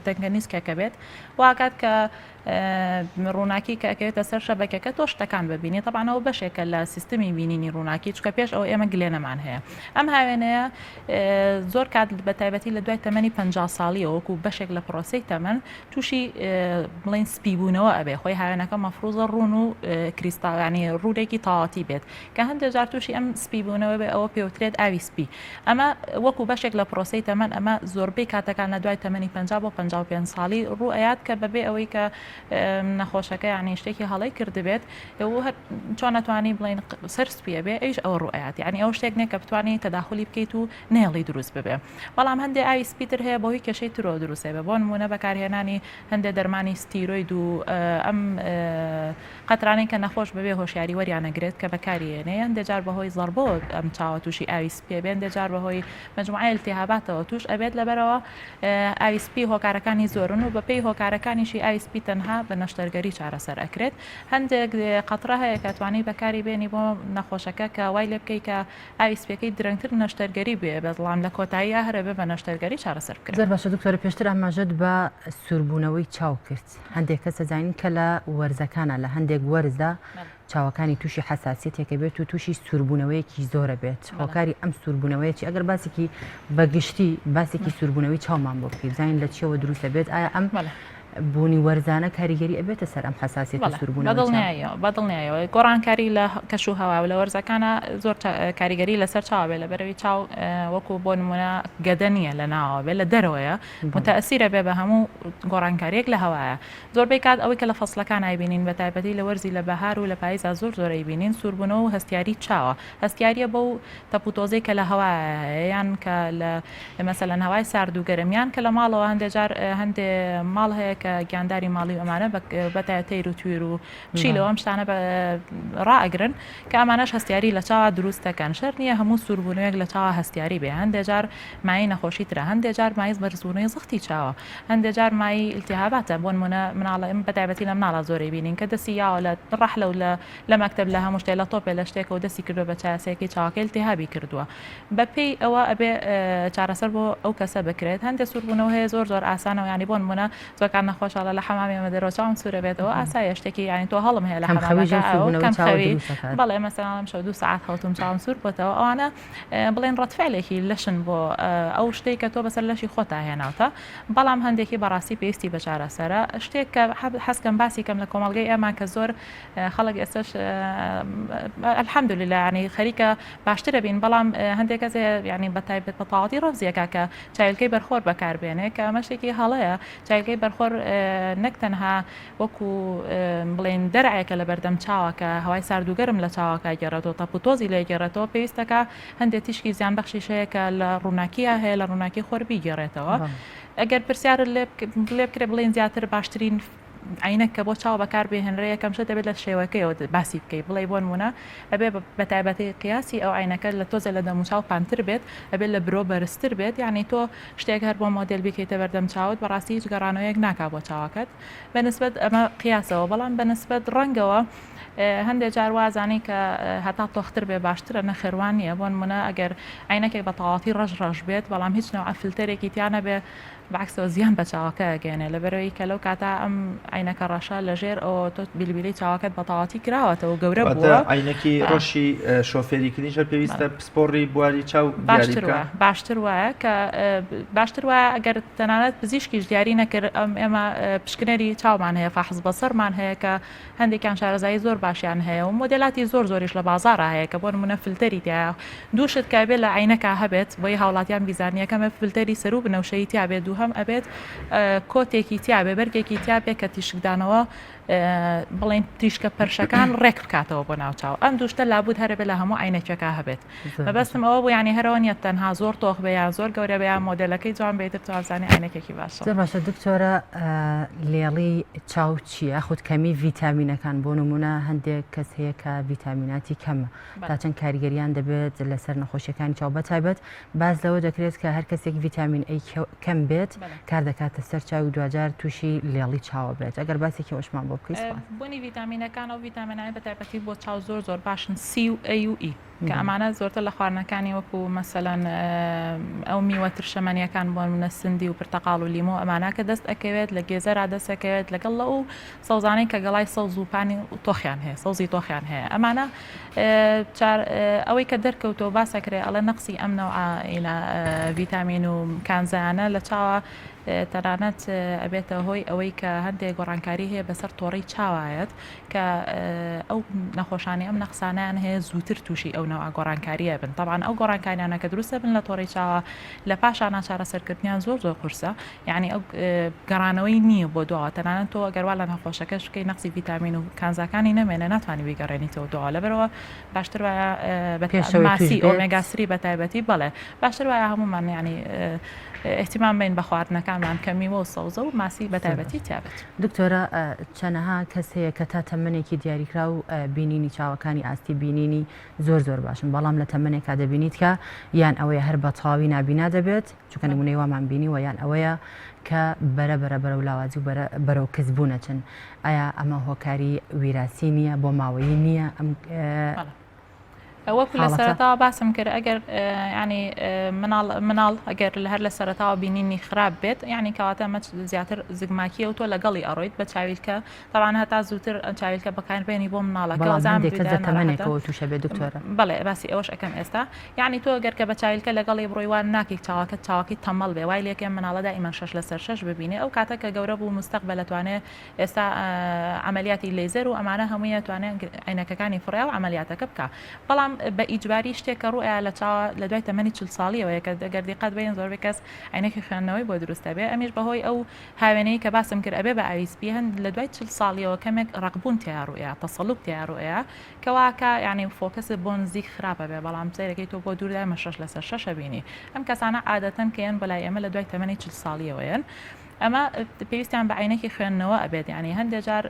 [SPEAKER 5] دەنگە نیسکەکە بێت واکات کە ڕووناکی کە ئەکەوێتە سەر شەبەکەکە تۆ شتەکان ببینی تەبعەن ئەوە بەشێکە لە سیستمی بینینی ڕووناکی چونکە پێش ئەوە ئێمە گلێنەمان هەیە ئەم هاوێنەیە زۆر کات بە تایبەتی لە دوای تەمەنی 50 ساڵیەوە وەکو بەشێک لە پرۆسەی تەمەن تووشی بڵین سپیبوونەوە ئەبێ خۆی هاوێنەکە مەفروزە ڕوون و کریستاڵانی ڕوونێکی تەواتی بێت کە هەندێک جار تووشی ئەم سپیبوونەوە بێ ئەوە پێوترێت ئاوی سپی ئەمە وەکو بەشێک لە پرۆسەی تەمەن ئەمە زۆربەی کاتەکان لە دوای تەمەنی 50 بۆ 55 ساڵی ڕوو ئەیات کە بەبێ ئەوەی کە نەخۆشەکە یعنی شتێکی هەڵەی کردبێت و هەر چۆن ئەتوانی بڵین سەر سپیە بێ ئەیش ئەوە ڕوو ئەیات یعنی ئەو شتێک نییە کە بتوانی تەداخلی بکەیت و نێڵی دروست ببێ بەڵام هەندێ ئاوی سپیتر هەیە بەهۆی کێشەی ترۆ دروستێ بێ بۆ نمونە بەکارهێنانی هەندێ دەرمانی ستیرۆید و ئەم قەترانەی کە نەخۆش بەبێ هۆشیاری وەریانەگرێت کە بەکاری یەنێ هەندێ جار بەهۆی زەڕبەوە ئەم چاوە تووشی ئاوی سپیە بێ هەندێ جار بەهۆی مەجموعەی التهاباتەوە تووش ئەبێت لەبەرئەوە ئاوی سپی هۆکارەکانی زۆرن و بەپێی هۆکارەکانیشی ئاوی سپی تەنها بە نەشتەرگەری چارەسەر ئەکرێت هەندێک قەترە هەیە کە توانی بەکاری بێنی بۆ نەخۆشەکە کە وای لێ بکەی کە ئاوی سپیەکەی درەنگتر نەشتەرگەری بێ بەڵام لە کۆتاییا هەر ئەبێ بە نەشتەرگەری چارەسەر بکرێت.
[SPEAKER 1] زۆر باشە دکتۆرە پێشتر ئاماژەت بە سووربوونەوەی چاو کرد هەندێک کەس ئەزانین کە لە وەرزەکانە لە هەندێک وەرزدا چاوەکانی تووشی حەساسیەتێکە بێت و تووشی سووربوونەوەیەکی زۆرە بێت هۆکاری ئەم سووربوونەوەیە چی ئەگەر باسێکی بەگشتی باسێکی سووربوونەوەی چاومان بۆ بکەیت بزانین لە چیەوە دروستە بێت ئایا ئەم بوونی وەرزانە کاریگەری ئەبێتە سەر ئەم حەساسیەت و سووربوونەوەی چاو؟
[SPEAKER 5] بەدڵنیاییەوە بەدڵنیایەوە گۆڕانکاری لە کەش و هەوا و لە وەرزەکانە زۆر کاریگەری لەسەر چاو بێ لەبەرەوەی چاو وەکو بۆ نمونە گەدە نییە لە ناوەوە بێ لە دەرەوەیە متەئسیرە بێ بە هەموو گۆڕانکاریەک لە هەوایە زۆربەی کات ئەوەی کە لە فەسڵەکان ئەیبینین بە تایبەتی لە وەرزی لە بەهار و لە پاییزا زۆر زۆر ئەیبینین سووربوونەوە و هەستیاری چاوە هەستیاریە بەو تەپوتۆزەی کە لە هەوایە هەیە یان کە لە مەسەلەن هەوای سارد و گەرم یان کە لە ماڵەوە هەندێ جار هەندێ ماڵ هەیە کە. کە گیانداری ماڵی و ئەمانە بەتایە تەیر و تویر و پشیلەوە ئەم شتانە ڕائەگرن کە ئەمانەش هەستیاری لە چاوا دروست دەکەن شەرت نییە هەموو سووربوونەوەیەک لە چاوا هەستیاری بێ هەندێ جار مایەی نەخۆشی ترە هەندێ جار مایەی بەرزبوونەوەی زەختی چاوە هەندێ جار مایەی ئیلتیهاباتە بۆ نموونە مناڵە ئێمە بەتایبەتی لە مناڵا زۆرەی بینین کە دەستی یاوە لە ڕەحلە و لە لە مەکتەب لە هەموو شتێ لە تۆپێ لە شتێکەوە دەستی کردووە بە چایەسەیەکەی چاوەکەی ئیلتیهابی کردووە بە پێی ئەوە ئەبێ چارەسەر بۆ ئەو کەسە بکرێت هەندێ سووربوونەوە هەیە زۆر زۆر ئاسانە و یانی بۆ نموونە زۆر کات نەخۆش ئەڵێ لە حەمامی ئەمە دەرەوە چاوم سوورە بێتەوە ئاساییە شتێکی یانی تۆ هەڵم هەیە لە
[SPEAKER 1] کەم خەویش
[SPEAKER 5] حەمامەکە
[SPEAKER 1] ئەو
[SPEAKER 5] ئەو
[SPEAKER 1] سووربوونەوەی
[SPEAKER 5] کەم
[SPEAKER 1] چاوە
[SPEAKER 5] خەوی
[SPEAKER 1] دروست دەکات.
[SPEAKER 5] بەڵێ مەسەلەن ئەم شەو دوو سەعات خەوتوم چاوم سوور بۆتەوە ئەوانە بڵێن ڕەدفعلێکی لەشن بۆ ئەو شتەی کە تۆ بەسەر لەشی خۆتا هێناوتە بەڵام هەندێکی بەڕاستی پێویستی بە چارەسەرە شتێک کە حەزکەم باسی کەم لە کۆمەڵگەی ئێمە کە زۆر خەڵک ئێستاش الحمدلله یعنی خەریکە باشترە بین بەڵام هەندێک کەس یعنی بە تایبەت بە تەواوەتی ڕەفزیەکە کە چایلکەی بەرخۆر بەکاربێنێ کە ئەمە شتێکی هەڵەیە چایلکەی بەرخۆر نەک تەنها وەکو بڵێن دەرعێکە لە بەردەم چاوە کە هەوای سارد و گەرم لە چاوەکە گێڕێتەوە تەپ و تۆزی لێ گێڕێتەوە پێویستەکە هەندێک تیشکی زیان بەخشیش هەیە کە لە ڕووناکیە هەیە لە ڕووناکی خۆر بیگێڕێتەوە ئەگەر پرسیارت لێ بکرێ بڵێن زیاتر باشترین عەینەک کە بۆ چاو بەکار بهێنرێ یەکەم شت دەبێت لە شێوەکەیەوە باسی بکەی بڵێی بۆ نموونە ئەبێ بە تایبەتی قیاسی ئەو عەینەکە لە تۆزێ لە دەموچاو پانتر بێت ئەبێت لە برۆ بەرزتر بێت یعنی تۆ شتێک هەر بۆ مۆدێل بیکەیتە بەردەم چاوت بەڕاستی هیچ گەڕانەوەیەک ناکا بۆ چاوەکەت بە نسبەت ئەمە قیاسەوە بەڵام بە نسبەت ڕەنگەوە هەندێک جار وازانی کە هەتا تۆختر بێ باشترە نەخێر وا نییە بۆ نمونە ئەگەر عینەکێک بە تەواوەتی ڕەش ڕەش بێت بەڵام هیچ نەوعە فلتەرێکی تیا نەبێ بەعەکسەوە زیان بە چاوەکە ئەگەیەنێ لەبەرئەوەی کە لەو کاتە ئەم عەینەکە ڕەشە لە ژێر ئەوە تۆ بیلبیلەی چاوەکەت بە تەواوەتی کراوەتەوە گەورە
[SPEAKER 2] واتە
[SPEAKER 5] بووە
[SPEAKER 2] عەینەکی
[SPEAKER 5] ئا.
[SPEAKER 2] ڕەشی شۆفێری کردنیش هەر پێویستە
[SPEAKER 5] بەڵێ.
[SPEAKER 2] پسپۆڕی بواری چاو دیاری
[SPEAKER 5] باشتر
[SPEAKER 2] بکا؟
[SPEAKER 5] وایە باشتر وایە کە باشتر وایە ئەگەر تەنانەت پزیشکیش دیاری نەکرد ئەم ئێمە پشکنەری چاومان هەیە فاحص بەسەرمان هەیە کە هەندێکیان شارەزایی زۆر باشیان هەیە و مۆدێلاتی زۆر زۆریش لە بازاڕا هەیە کە بۆ نمونە فلتەری تیایە دوو شت کە ئەبێت لە عەینەکا هەبێت بۆی هاوڵاتیان بیزانن یەکەم ئەبێت فلتەری سەروو بنەوشەیی تیا بێت دووهەم ئەبێت کۆتێکی تیا بێ بەرگێکی تیا بێ کە تیشکدانەوە بڵێن تیشکە پەرشەکان ڕێک بکاتەوە بۆ ناوچاو ئەم دوو شتە لابود هەرەبێ لە هەموو عەینەکێکا هەبێت مەبەستم ئەوە بوو یانی هەرەوە نیە تەنها زۆر تۆخ بێ یان زۆر گەورە بێ یان مۆدێلەکەی جوان بێ ئیتر توازانی عەینەکێکی باشە.
[SPEAKER 1] زۆر باشە دکتۆرە لێڵی چاو چییە یاخود کەمی ڤیتامینەکان بۆ نمونە هەندێک کەس هەیە کە ڤیتامیناتی کەمە تا چەند کاریگەریان دەبێت لەسەر نەخۆشیەکانی چاو بەتایبەت باس لەوە دەکرێت کە هەر کەسێک ڤیتامین A کەم بێت کار دەکاتە سەر چاوی و دواجار تووشی لێڵی چاوە بێت ئەگەر باسێکی ئەوشمان بۆ بکەیت سپاس.
[SPEAKER 5] بوونی ڤیتامینەکان ئەو ڤیتامینانەی بە تایبەتی بۆ چاو زۆر زۆر باشن سی و ئەی و ئی کە ئەمانە زۆرتر لە خواردنەکانی وەکو مەسەلەن ئەو میوە ترشەمەنیەکان بۆ نمونە سندی و پرتەقاڵ و لیمۆ ئەمانە کە دەست ئەکەوێت لە گێزەرا دەست ئەکەوێت لەگەڵ لە ئەو سەوزانەی کە گەڵای سەوز و پانی و تۆخیان هەیە سەوزی تۆخیان هەیە ئەمانە ئەوەی کە دەرکەوتەوە باسەکرێ ئەڵێ نەقسی ئەم نەوعە ڤیتامین و کانزایانە لە چاوە تەنانەت ئەبێتە هۆی ئەوەی کە هەندێک گۆڕانکاری هەیە بەسەر تۆڕی چاوایەت کە ئەو نەخۆشانی ئەم نەقسانیان هەیە زووتر تووشی ئەو نەوە گۆڕانکاریە بن طبعا ئەو گۆڕانکاریانە کە دروستە بن لە تۆڕی چاوە لە پاشانە چارەسەرکردنیان زۆر زۆر قورسە یانی ئەو گەڕانەوەی نییە بۆ دواوە تەنانەت تۆ ئەگەر وا لە نەخۆشەکەش بکەی نەقسی ڤیتامین و کانزاکانی نەمێنێ ناتوانانی بیگەڕێنیتەوە دواوە لەبەرەوە باشتر وایە ماسی ئۆمێگا سری بە تایبەتی بەڵێ باشتر وایە هەمومان ینی اهتمام بین بە خواردنەکانمان کە میوە و سەوزە و ماسی بە تایبەتی تیابێت.
[SPEAKER 1] دکتۆرە چەنەها کەس هەیە کە تا تەمەنێکی دیاریکراو بینینی چاوەکانی ئاستی بینینی زۆر زۆر باشن بەڵام لە تەمەنێکا دەبینیت کە یان ئەوەیە هەر بە تەواوی نابینا دەبێت چونکە نمونەی وامان بینیوە یان ئەوەیە کە بەرە بەرە بەرەو لاوازی و بەرە بەرەو کزبوون ئەچن ئایا ئەمە هۆکاری ویراسی نییە بۆ ماوەیی نییە ئەم
[SPEAKER 5] وەکو لە سەرەتاوە باسم کرد ئەگەر ینی مناڵ مناڵ ئەگەر لە هەر لە سەرەتاوە بینینی خراپ بێت یعنی کەواتە ئەمە زیاتر زگماکیە و تۆ لەگەڵی ئەڕۆیت بە چاویلکە تەبعەن هەتا زووتر چاویلکە بەکاربێنی بۆ مناڵەکە
[SPEAKER 1] بەڵام
[SPEAKER 5] وەزان
[SPEAKER 1] هەندێک کەس لە
[SPEAKER 5] بدایە ناڕەحەتە
[SPEAKER 1] تەمەنێکەوە تووشە بێت دکتۆرە.
[SPEAKER 5] بەڵێ باسی ئەوەش ئەکەم ئێستا یەعنی تۆ گەر کە بە چاویلکە لەگەڵی بڕۆی وا ناکەی چاوەکەت چاوەکەی تەمەڵ بێ وای لێکەی ئەم مناڵە دائیمەن شەش لەسەر شەش ببینێ ئەو کاتە کە گەورە بوو مستەقبەل ئەتوانێ ئێستا عەمەلیاتی لەیزەر و ئەمانە هەمووی ئەتوانێ عەینەکەکانی فڕێ و عەمەلیاتەکە بکا بەڵام بە ئیجباری شتێک کە ڕوئیا لە چاوە لە دوای تەمەنی 40 ساڵیەوەیە کە گەر دیقەت بەین زۆربەی کەس عەینەکی خوێندنەوەی بۆ دروست ئەبێ ئەمیش بەهۆی ئەو هاوێنەی کە باسم کرد ئەبێ بە ئاوی سپی هەن لە دوای 40 ساڵیەوە کەمێک ڕەقبوون تیا ڕوئیا تەسەلوب تیا ڕوئیا کەواکە یعنی focus ت بۆ نزیک خراپە بێ بەڵام سەیرەکەی تۆ بۆ دوور دایمە شەش لەسەر شەشە بینی ئەم کەسانە عادەتەن کە یەن بەلای ئێمە لە دوای تەمەنی 40 ساڵیەوەیەن. ئەمە پێویستیان بە عەینەکی خوێندنەوە ئەبێت یانی هەندێ جار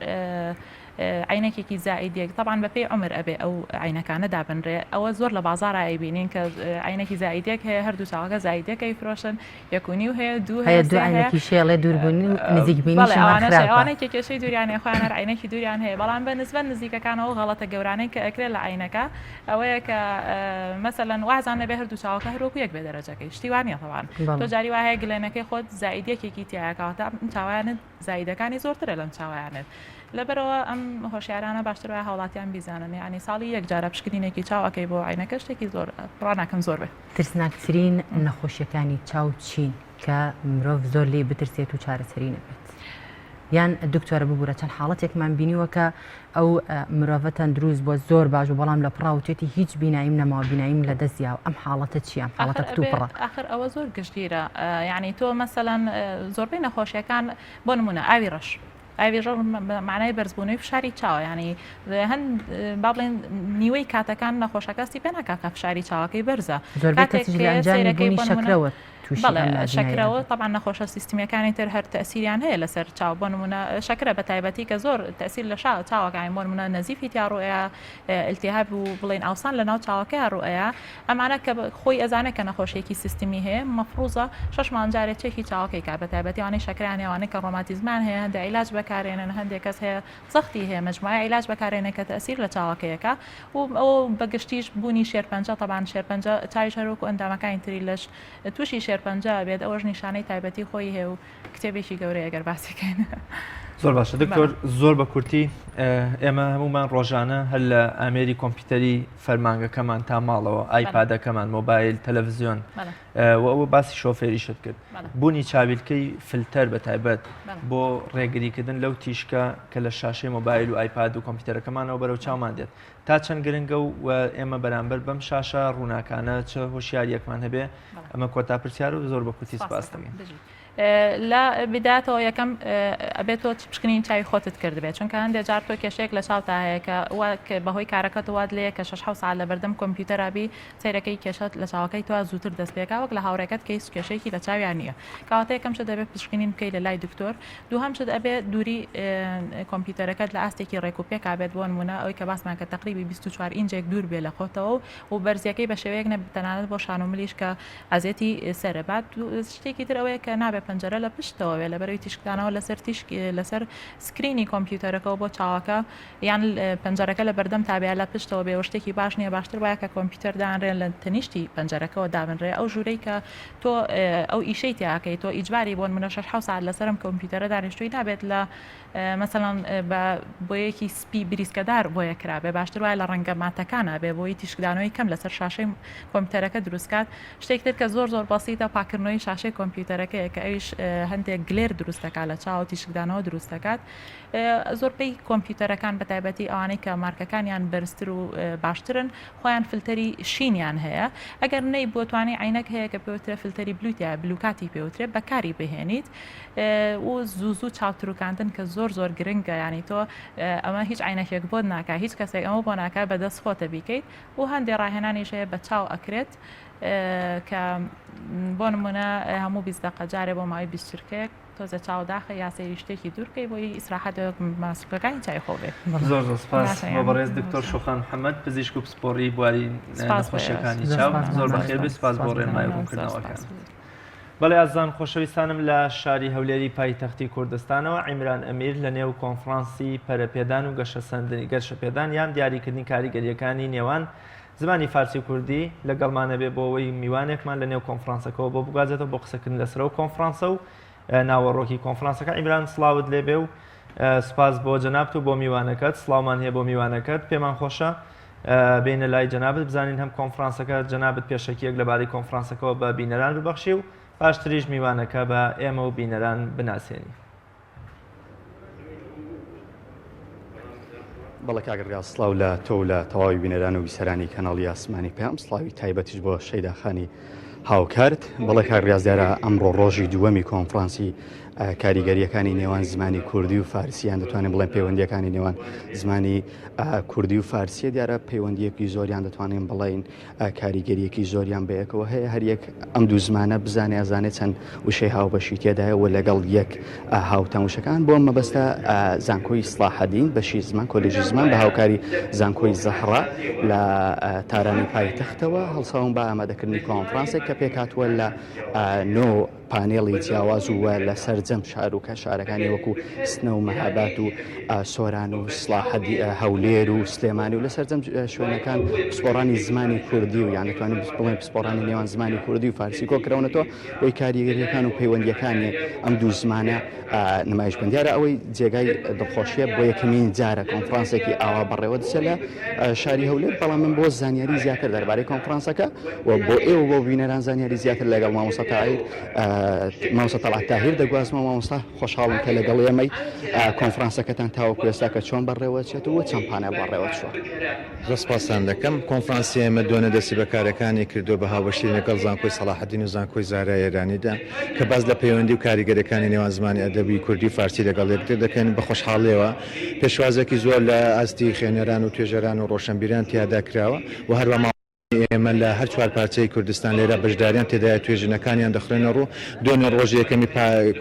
[SPEAKER 5] عەینەکێکی زائیدێک تەبعەن بەپێی عومر ئەبێ ئەو عەینەکانە دابنرێ ئەوە زۆر لە بازاڕا ئەیبینین کە عەینەکی زائیدێک هەیە هەردوو چاوەکە زائیدێک ئەیفرۆشن یەک و نیو هەیە دوو هەیە
[SPEAKER 1] هەیە دوو
[SPEAKER 5] سێ هەیە
[SPEAKER 1] عەینەکی شێڵێ دووربوونی و نزیک
[SPEAKER 5] بەڵێ
[SPEAKER 1] بینیشمان
[SPEAKER 5] ئەوانەش
[SPEAKER 1] خراپە.
[SPEAKER 5] ئەوانەی کە کێشەی دووریان هەیە خۆیان هەر عەینەکی دووریان هەیە بەڵام بە نسبەت نزیکەکانەوە ئەو غەڵەتە گەورانەی کە ئەکرێ لە عەینەکە ئەوەیە کە مەسەلەن وازان نەبێ هەردوو چاوەکە هەر وەکو یەک بێ دەرەجەکەی شتی وا نییە تەبعەن تۆ
[SPEAKER 1] بەڵێ.
[SPEAKER 5] جاری وا هەیە گلێنەکەی خۆت زائید یەکێکی تیایە کەواتە ئەم چاوانت زایدەکانی زۆرترە لەم چاوەیانت لەبەرئەوە ئەم هۆشیارانە باشتر وایە هاوڵاتیان بیزانن یانی ساڵی یەک جارە پشکنینێکی چاو ئەکەی بۆ عەینەکە شتێکی زۆر بڕوا ناکەم زۆر بێ.
[SPEAKER 1] ترسناکترین نەخۆشیەکانی چاو چین کە مرۆڤ زۆر لێی بترسێت و چارەسەری نەبێت؟ یان دکتۆرە ببورە چەند حاڵەتێکمان بینیوە کە ئەو مرۆڤە تەندروست بووە زۆر باش بوو بەڵام لە پڕا وتێتی هیچ بیناییم نەماوە بیناییم لە دەست یاوە ئەم حاڵەتە چییە ئەم حاڵەتە
[SPEAKER 5] ئاخر ئەبێ
[SPEAKER 1] کتوپڕە؟
[SPEAKER 5] ئاخر ئەوە زۆر گشتگیرە یانی تۆ مەسەلەن زۆربەی نەخۆشیەکان بۆ نمونە ئاوی ڕەش ئاوی ڕەش معنای بەرزبوونەوەی فشاری چاوە یانی هەند با بڵێن نیوەی کاتەکان نەخۆشەکە هەستی پێ ناکات کە فشاری چاوەکەی بەرزە
[SPEAKER 1] زۆربەی
[SPEAKER 5] کاتێک
[SPEAKER 1] کەسیش لە ئەنجامی
[SPEAKER 5] سەیرەکەی
[SPEAKER 1] بوونی
[SPEAKER 5] بۆ نمونە
[SPEAKER 1] شەکرەوە تووشی
[SPEAKER 5] بەڵێ
[SPEAKER 1] ئەم نابیناییە
[SPEAKER 5] شەکرەوە
[SPEAKER 1] ئەبن.
[SPEAKER 5] تەبعەن نەخۆشە سیستمیەکانی تر هەر تەئسیریان هەیە لەسەر چاو بۆ نمونە شەکرە بە تایبەتی کە زۆر تەئسیر لە شا چاوەکانی بۆ نمونە نەزیفی تیا ڕوئەیا ئیلتیهاب و بڵێین ئاوسان لە ناو چاوەکەیا ڕوئەیا ئەمانە کە خۆی ئەزانێ کە نەخۆشیەکی سیستمی هەیە مەفروزە شەش مانگ جارێ چێکی چاوەکەی کا بە تایبەتی ئەوانەی شەکرەیان هەیە ئەوانەی کە ڕۆماتیزمان هەیە هەندێ عیلاج بەکارێنن هەندێ کەس هەیە زەختی هەیە مەجموعەی عیلاج بەکارێنێ کە تەئسیر لە چاوەکەیەکا و ئەوە بە گشتیش بوونی شێرپەنجە تەبعەن شێرپەنجە چاویش هەر وەکو ئەندامەکانی تری لەش تووشی شێرپەنجە ئەبێت ئەوەش نیشانەی تایبەتی خۆی هەیە و کتێبێکی گەورەیە گەر باسی کەین.
[SPEAKER 2] زۆر باشە دکتۆر زۆر بە کورتی ئێمە هەمومان ڕۆژانە هەر لە ئامێری کۆمپیوتەری فەرمانگەکەمان تا ماڵەوە ئایپادەکەمان مۆبایل تەلەڤزیۆن و ئەوە باسی شۆفێریشت کرد بوونی چاویلکەی فلتەر بە تایبەت بۆ ڕێگریکردن لەو تیشکە کە لە شاشەی مۆبایل و ئایپاد و کۆمپیوتەرەکەمانەوە بەرەو چاومان دێت تا چەند گرنگە و ئێمە بەرامبەر بەم شاشە ڕووناکانە چ هۆشیاریەکمان هەبێ ئەمە کۆتا پرسیار و زۆر بە کورتی سپاس دەکەین.
[SPEAKER 5] لە بدایەتەوە یەکەم ئەبێت تۆ پشکنین چاوی خۆتت کردبێت چونکە هەندێک جار تۆ کێشەیەک لە چاوتا هەیە کە بەهۆی کارەکەت وات لێیە کە شەش حەوت سەعات لە بەردەم کۆمپیوتەرا بی سەیرەکەی کێشەت لە چاوەکەی تۆ زووتر دەست پێکا وەک لە هاوڕێکەت کە هیچ کێشەیەکی لە چاویا نییە کەواتە یەکەم شت ئەبێت پشکنین بکەی لە لای دکتۆر دووهەم شت ئەبێت دووری کۆمپیوتەرەکەت لە ئاستێکی ڕێک و پێکا بێت بۆ نموونە ئەوەی کە باسمان کە تەقریبی 24 ئینجێک دوور بێ لە خۆتەوە و بەرزیەکەی بە شێوەیەک نەبێت تەنانەت بۆ شان و ملیش کە ئەزێتی سەرە بات شتێکی تر ئەوەیە کە نابێت پەنجەرە لە پشتەوە بێت لەبەرەوەی تیشکدانەوە لەسەر تیشک لەسەر screen ی کۆمپیوتەرەکەەوە بۆ چاوەکە یان پەنجەرەکە لە بەردەم تابیا لە پشتەوە بێ شتێکی باش نییە باشتر وایە کە کۆمپیوتەر دانرێن لە تەنیشتی پەنجەرەکەەوە دابنرێ ئەو ژوورەی کە تۆ ئەو ئیشەی تیاکەی تۆ ئیجباری بۆن منە 6 ساعت لەسەرم کۆمپیوتەرە دانیشتوی نابێت لە مەسەلەن بە بۆیەکی سپی بریسکەدار بۆیە کرابێ باشتر وایە لە ڕەنگە ماتەکانا بێ بۆی تیشکدانەوەی کەم لەسەر شاشەی کۆمپیوتەرەکە دروست کات شتێک تر کە زۆر زۆر بەسیتە پاکردنەوەی شاشەی کۆمپیوتەرەکەیە کە ئەویش هەندێک glare دروست دەکات لە چاو تیشکدانەوە دروست دەکات زۆربەی کۆمپیوتەرەکان بە تایبەتی ئەوانەی کە مارکەکانیان بەرزتر و باشترن خۆیان فلتەری شینیان هەیە ئەگەر نەی بۆتوانی عینەک هەیە کە پێوترە فلتەری blue تیا blue cut ی پێوترێ بەکاری بهێنیت و زوو زوو چاوتروکاندن کە زۆر زۆر گرنگە یانی تۆ ئەمە هیچ عینەکێک بۆت ناکا هیچ کەسێک ئەمە بۆ ناکا بە دەست خۆتە بیکەیت و هەندێ ڕاهێنانیش هەیە بە چاو ئەکرێت کە بۆ نمونە هەموو 20 دقە جارێ بۆ ماوەی 20 چرکەیەک تۆزە چاو داخە یا سەیری شتێکی دوورکەی بۆی ئیسراحەت ماسولکەکانی چای خۆ بێت
[SPEAKER 2] زۆر زۆر سپاس بۆ بەڕێز دکتۆر شۆخان محەممەد پزیشک و پسپۆڕی بواری نەخۆشیەکانی چاو زۆر بەخێر بێ سپاس بۆ ڕێنمایی ڕوونکردنەوەکان. بەڵێ ئازیزان خۆشەویستانم لە شاری هەولێری پایتەختی کوردستانەوە عیمران ئەمیر لە نێو کۆنفرانسی پەرەپێدان و گەشەسەندنی گەشەپێدان یان دیاریکردنی کاریگەرییەکانی نێوان زمانی فارسی و کوردی لەگەڵمانە بێ بۆ ئەوەی میوانێکمان لە نێو کۆنفرانسەکەەوە بۆ بگوازێتەوە بۆ قسەکردن لەسەر ئەو کۆنفرانسە و ناوەڕۆکی کۆنفرانسەکە عیمران سڵاوت لێبێ و سپاس بۆ جەنابت و بۆ میوانەکەت سڵاومان هەیە بۆ میوانەکەت پێمان خۆشە بینە لای جەنابت بزانین هەم کۆنفرانسەکە جەنابت پێشەکیەک لەبارەی کۆنفرانسەکەەوە بە بینەران ببەخشی و پاشتریش میوانەکە بە ئێمە و بینەران بناسێنی.
[SPEAKER 6] بەڵێ کاک ڕیاز سڵاو لە تۆ و لە تەواوی بینەران و بیسەرانی کەناڵی ئاسمانی پەیام سڵاوی تایبەتیش بۆ شەیدا خانی. هاوکارت. بەڵێ کاک ڕیاز دیارە ئەمڕۆ ڕۆژی دووەمی کۆنفرانسی کاریگەرییەکانی نێوان زمانی کوردی و فارسی یان دەتوانین بڵێن پەیوەندییەکانی نێوان زمانی کوردی و فارسیە دیارە پەیوەندیەکی زۆریان دەتوانین بڵێین کاریگەریەکی زۆریان بەیەکەوە هەیە هەریەک ئەم دوو زمانە بزانێ ئەزانێ چەند وشەی هاوبەشی تێدایە و لەگەڵ یەک هاوتان وشەکان بۆ مەبەستە زانکۆی سڵاحەدین بەشی زمان کۆلێژی زمان بە هاوکاری زانکۆی زەهرا لە تارانی پایتەختەوە هەڵساون بە ئامادەکردنی کۆنفرانسێک کە پێکهاتووە لە نۆ پانێڵی جیاواز و لە سەرجەم شار و کە شارەکانی وەکو سنە و مەهابات و سۆران و سڵاحەدی هەولێر و سلێمانی و لە سەرجەم شوێنەکان پسپۆڕانی زمانی کوردی و یان دەتوانین بڵێن پسپۆڕانی نێوان زمانی کوردی و فارسی کۆکراونەتەوە بۆی کاریگەریەکان و پەیوەندیەکانی ئەم دوو زمانە نمایش بکەن. دیارە ئەوەی جێگای دڵخۆشیە بۆ یەکەمین جارە کۆنفرانسێکی ئاوا بەڕێوە دەچێت لە شاری هەولێر، بەڵام من بۆ زانیاری زیاتر دەربارەی کۆنفرانسەکە و بۆ ئێوە بۆ بینەران زانیاری زیاتر لەگەڵ مامۆستا تاهیر مامۆستا تەڵعەت تاهیر دەگوازمەوە. مامۆستا خۆشحاڵم کە لەگەڵ ئێمەی کۆنفرانسەکەتان تاوەکو ئێستا کە چۆن بەڕێوە چێت و چەند پانێڵ بەڕێوە چووە.
[SPEAKER 7] زۆر سپاستان دەکەم. کۆنفرانسی ئێمە دوێنێ دەستی بە کارەکانی کردووە بە هاوبەشی لەگەڵ زانکۆی سەڵاحەدین و زانکۆی زارای ئێرانیدا کە باس لە پەیوەندی و کاریگەریەکانی نێوان زمانی ئەدەبی کوردی و فارسی لەگەڵ یەکتر دەکەین. بە خۆشحاڵیەوە پێشوازێکی زۆر لە ئاستی خوێنەران و توێژەران و ڕۆشەنبیران تیادا کراوە و هەروەها ئێمە لە هەر چوار پارچەی کوردستان لێرە بەشداریان تێدایە، توێژینەکانیان دەخرێنە ڕوو. دوێنێ ڕۆژی یەکەمی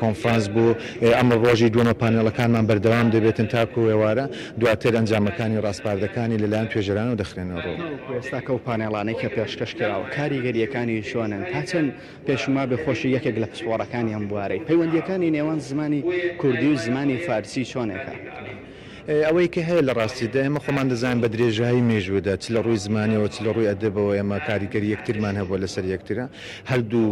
[SPEAKER 7] کۆنفرانس بوو، ئەمڕۆ ڕۆژی دووەمە پانێڵەکانمان بەردەوام دەبێتن تاکو ئێوارە، دواتر ئەنجامەکانی ڕاسپاردەکانی لەلایەن توێژەرانەوە دەخرێنە ڕوو.
[SPEAKER 6] تاوەکو ئێستا کە ئەو پانێڵانەی کە پێشکەش کراوە کاریگەرییەکانی چۆنن؟ تا چەند پێشم وابێ خۆشی یەکێک لە پسپۆڕەکانی ئەم بوارەی؟ پەیوەندییەکانی نێوان زمانی کوردی و زمانی فارسی چۆنێکە؟
[SPEAKER 7] ئەوەی کە هەیە لە ڕاستیدا ئێمە خۆمان دەزانین بە درێژایی مێژوودا چ لە ڕووی زمانیەوە چ لە ڕووی ئەدەبەوە ئێمە کاریگەری یەکترمان هەبووە لەسەر یەکترە هەردوو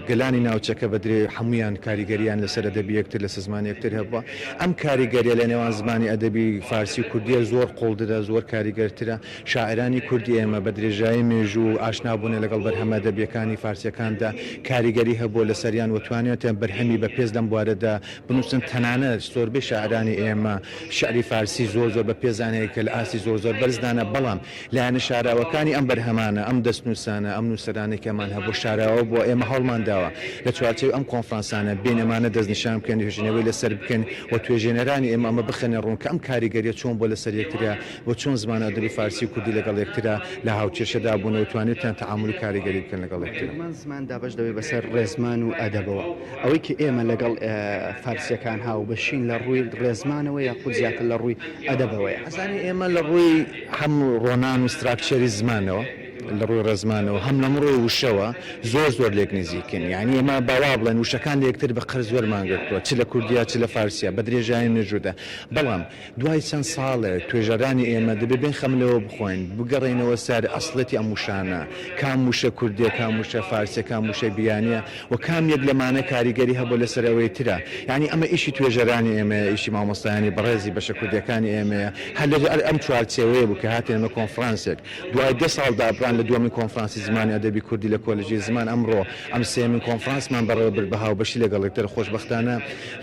[SPEAKER 7] گەلانی ناوچەکە بە درێ هەموویان کاریگەریان لەسەر ئەدەبی یەکتر لەسەر زمانی یەکتر هەبووە ئەم کاریگەریە لە نێوان زمانی ئەدەبی فارسی و کوردیە زۆر قوڵترە زۆر کاریگەرترە شاعرانی کوردی ئێمە بە درێژایی مێژوو ئاشنا بوونە لەگەڵ بەرهەمە ئەدەبیەکانی فارسیەکاندا کاریگەری هەبووە لەسەریان و توانیویانە بەرهەمی بەپێز لەم بوارەدا بنووسن تەنانەت زۆربەی شاعرانی ئێمە شیعری فارسی زۆر زۆر بە پێزان هەیە کە لە ئاستی زۆر زۆر بەرزدانە بەڵام لایەنە شاراوەکانی ئەم بەرهەمانە ئەم دەستنووسانە ئەم نووسەرانەی کە ئەمان هەبوو شاراوە بووە ئێمە هەوڵمان داوە لە چوارچێوەی ئەم کۆنفرانسانە بێین ئەمانە دەستنیشان بکەین توێژینەوەی لەسەر بکەین و توێژێنەرانی ئێمە ئەمە بخەنە ڕوون کە ئەم کاریگەریە چۆن بووە لەسەر یەکترە و چۆن زمان و ئەدەبی فارسی و کوردی لەگەڵ یەکترا لە هاوکێشەدا بوون و توانیوتیان تەعامول و کاریگەری بکەن لەگەڵ یەکترا.
[SPEAKER 6] بێگومان زمان دابەش دەبێت بەسەر ڕێزمان و ئەدەبەوە. ئەوەی کە ئێمە لەگەڵ فارسییەکان هاوبەشین لە ڕووی ڕێزمانەوە یاخود زیاتر لە ڕووی ئەدەبەوەیە؟
[SPEAKER 7] ئەزانی ئێمە لە ڕووی هەم ڕۆنان و structure ی زمانەوە، لە ڕووی ڕێزمانەوە، هەم لە ڕووی وشەوە زۆر زۆر لێک نزیکین. یانی ئێمە با وا بڵێین وشەکان لە یەکتر بە قەرز وەرمان گرتووە، چ لە کوردییا چ لە فارسییا بە درێژایی مێژوودا. بەڵام دوای چەند ساڵێ توێژەرانی ئێمە دەبێ بێن خەم لەوە بخۆین، بگەڕێینەوە سەر ئەسڵێتی ئەم وشانە، کام وشە کوردیە، کام وشە فارسیە، کام وشە بیانیە و کام یەک لەمانە کاریگەری هەبووە لەسەر ئەوەی ترە. یانی ئەمە ئیشی توێژەرانی ئێمەیە، ئیشی مامۆستایانی بەڕێزی بەشە کوردیەکانی ئێمەیە. هەر لە ئەم چوارچێوەیە بوو کە هاتینە ئەمە کۆنفرانسێک. دوای دە ساڵ دابڕان لە دووەمین کۆنفرانسی زمانی ئەدەبی کوردی لە کۆلێژی زمان ئەمڕۆ ئەم سێیەمین کۆنفرانسمان بەڕێوە برد بە هاوبەشی لەگەڵ یەکتر. خۆشبەختانە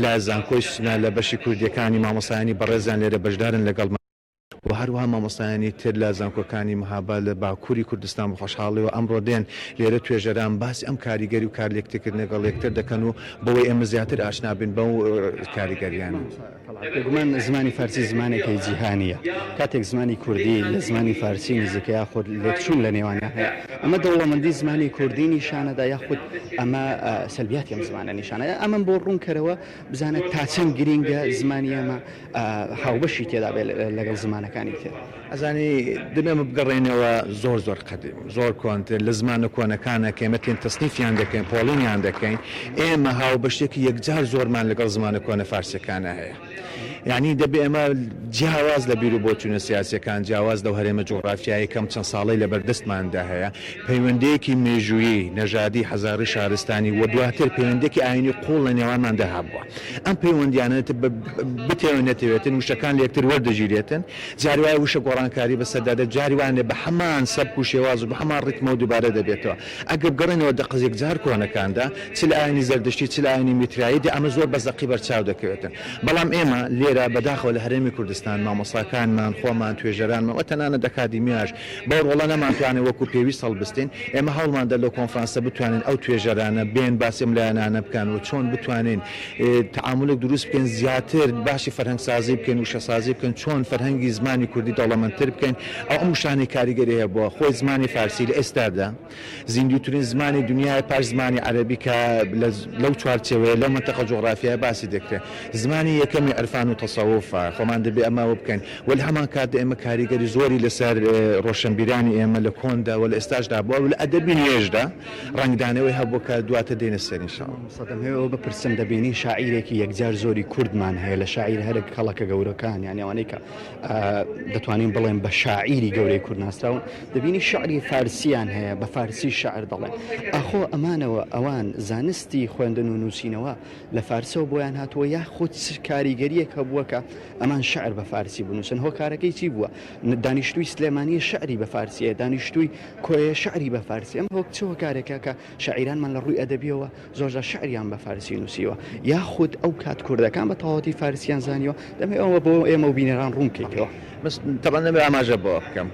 [SPEAKER 7] لە زانکۆی سنە لە بەشی کوردییەکانی مامۆستایانی بەڕێزیان لێرە بەشدارن لەگەڵمان و هەروەها مامۆستایانی تر لە زانکۆکانی مهاباد لە باکووری کوردستان بە خۆشحاڵیەوە ئەمڕۆ دێن لێرە توێژەران باسی ئەم کاریگەری و کارلێکترکردن لەگەڵ یەکتر دەکەن و بەوەی ئێمە زیاتر ئاشنا بین بەو کاریگەریانە.
[SPEAKER 6] بێگومان زمانی فارسی زمانێکی جیهانییە، کاتێک زمانی کوردی لە زمانی فارسی نزیکە یاخود لێکچوون لە نێوانیان هەیە، ئەمە دەوڵەمەندی زمانی کوردی نیشانەدا یاخود ئەمە سەلبیاتی ئەم زمانە نیشانەدا؟ ئەمەم بۆ ڕوون کەرەوە بزانە تا چەند گرینگە زمانی ئێمە هاوبەشی تێدا بێت لەگەڵ زمانەکانی تر.
[SPEAKER 7] ئەزانی دەبێ ئەمە بگەڕێینەوە زۆر زۆر قەدیم، زۆر کۆنتر، لە زمانە کۆنەکانە کە ئێمە تێن تەسنیفیان دەکەین، پۆڵینیان دەکەین، ئێمە هاوبەشیەکی یەکجار زۆرمان لەگەڵ زمانە کۆنە فارسیەکانا هەیە. یانی دەبێ ئێمە جیاواز لە بیر و بۆچوونە سیاسیەکان، جیاواز لەو هەرێمە جوغرافیایەی کە ئەم چەند ساڵەی لە بەردەستماندا هەیە، پەیوەندییەکی مێژوویی، نەژادی، حەزاڕی، شارستانی و دواتر پەیوەندییەکی ئایینی قووڵ لە نێوانماندا هەبووە. ئەم پەیوەندییانە بتەوێ نەتەوێتن وشەکان لە یەکتر وەردەگیرێتن. جاری وایە وشە گۆڕانکاری بەسەردا دێت، جاری وایە بە هەمان سەبک و شێواز و بە هەمان ڕیتمەوە دووبارە دەبێتەوە. ئەگەر بگەڕێینەوە دەقە یەکجار کۆنەکاندا، چ لە ئایینی زەردەشتی، چ لە ئایینی میتراییدا ئەمە زۆر بە زەقی بەرچاو دەکەوێتن. بەڵام ئێمە لێرە. لێرە بەداخەوە لە هەرێمی کوردستان مامۆستاکانمان، خۆمان، توێژەرانمان و تەنانەت ئەکادیمیاش بەو ڕۆڵە نەمانتوانی وەکو پێویست هەڵبستین. ئێمە هەوڵمان دا لەو کۆنفرانسە بتوانین ئەو توێژەرانە بێن باسی ئەم لایەنانە بکەن و چۆن بتوانین تەعامولێک دروست بکەین زیاتر باسی فەرهەنگسازی بکەین، وشەسازی بکەین، چۆن فەرهەنگی زمانی کوردی دەوڵەمەندتر بکەین. ئەو ئەم وشانەی کاریگەری هەبووە. خۆی زمانی فارسی لە ئێستادا زیندووترین زمانی دنیایە پاش زمانی عەرەبی کە لەو چوارچێوەیە لەو مەنتەقە جوغرافیایە باسی دەکرێت. زمانی یەکەمی عیرفان و تەسەوفە، خۆمان دەبێ ئەمە ئەوە بکەین و لە هەمان کاتدا ئێمە کاریگەری زۆری لەسەر ڕۆشنبیرانی ئێمە لە کۆندا و لە ئێستاشدا هەبووە و لە ئەدەبی نوێشدا ڕەنگدانەوەی هەبووە کە دواتر دێینە سەری ان شاء اللە.
[SPEAKER 6] مامۆستا دەمهەوێ ئەوە بپرسم دەبینین شاعیرێکی یەکجار زۆری کوردمان هەیە لە شاعیرە هەرە کەڵەکە گەورەکان یانی ئەوانەی کە دەتوانین بڵێن بە شاعیری گەورەی کورد ناسراون دەبینی شعری فارسیان هەیە بە فارسی شعر دەڵێن ئاخۆ ئەمانەوە ئەوان زانستی خوێندن و نووسینەوە لە فارسەوە بۆیان هاتووە یاخود چ کاریگەریەک هەبووە کە ئەمان شعر بە فارسی بنووسن هۆکارەکەی چی بووە دانیشتووی سلێمانی شعری بە فارسیە دانیشتووی کۆیە شعری بە فارسی ئەم هۆک چ هۆکارێکە کە شاعیرانمان لە ڕووی ئەدەبیەوە زۆرجار شعریان بە فارسی نووسیوە یاخود ئەو کات کوردەکان بە تەواوەتی فارسیان زانیوە دەمەوێ ئەوە بۆ ئێمە و بینەران ڕوون بکەیتەوە.
[SPEAKER 7] بەس تەبعەن دەمەوێ ئاماژە بەوە بکەم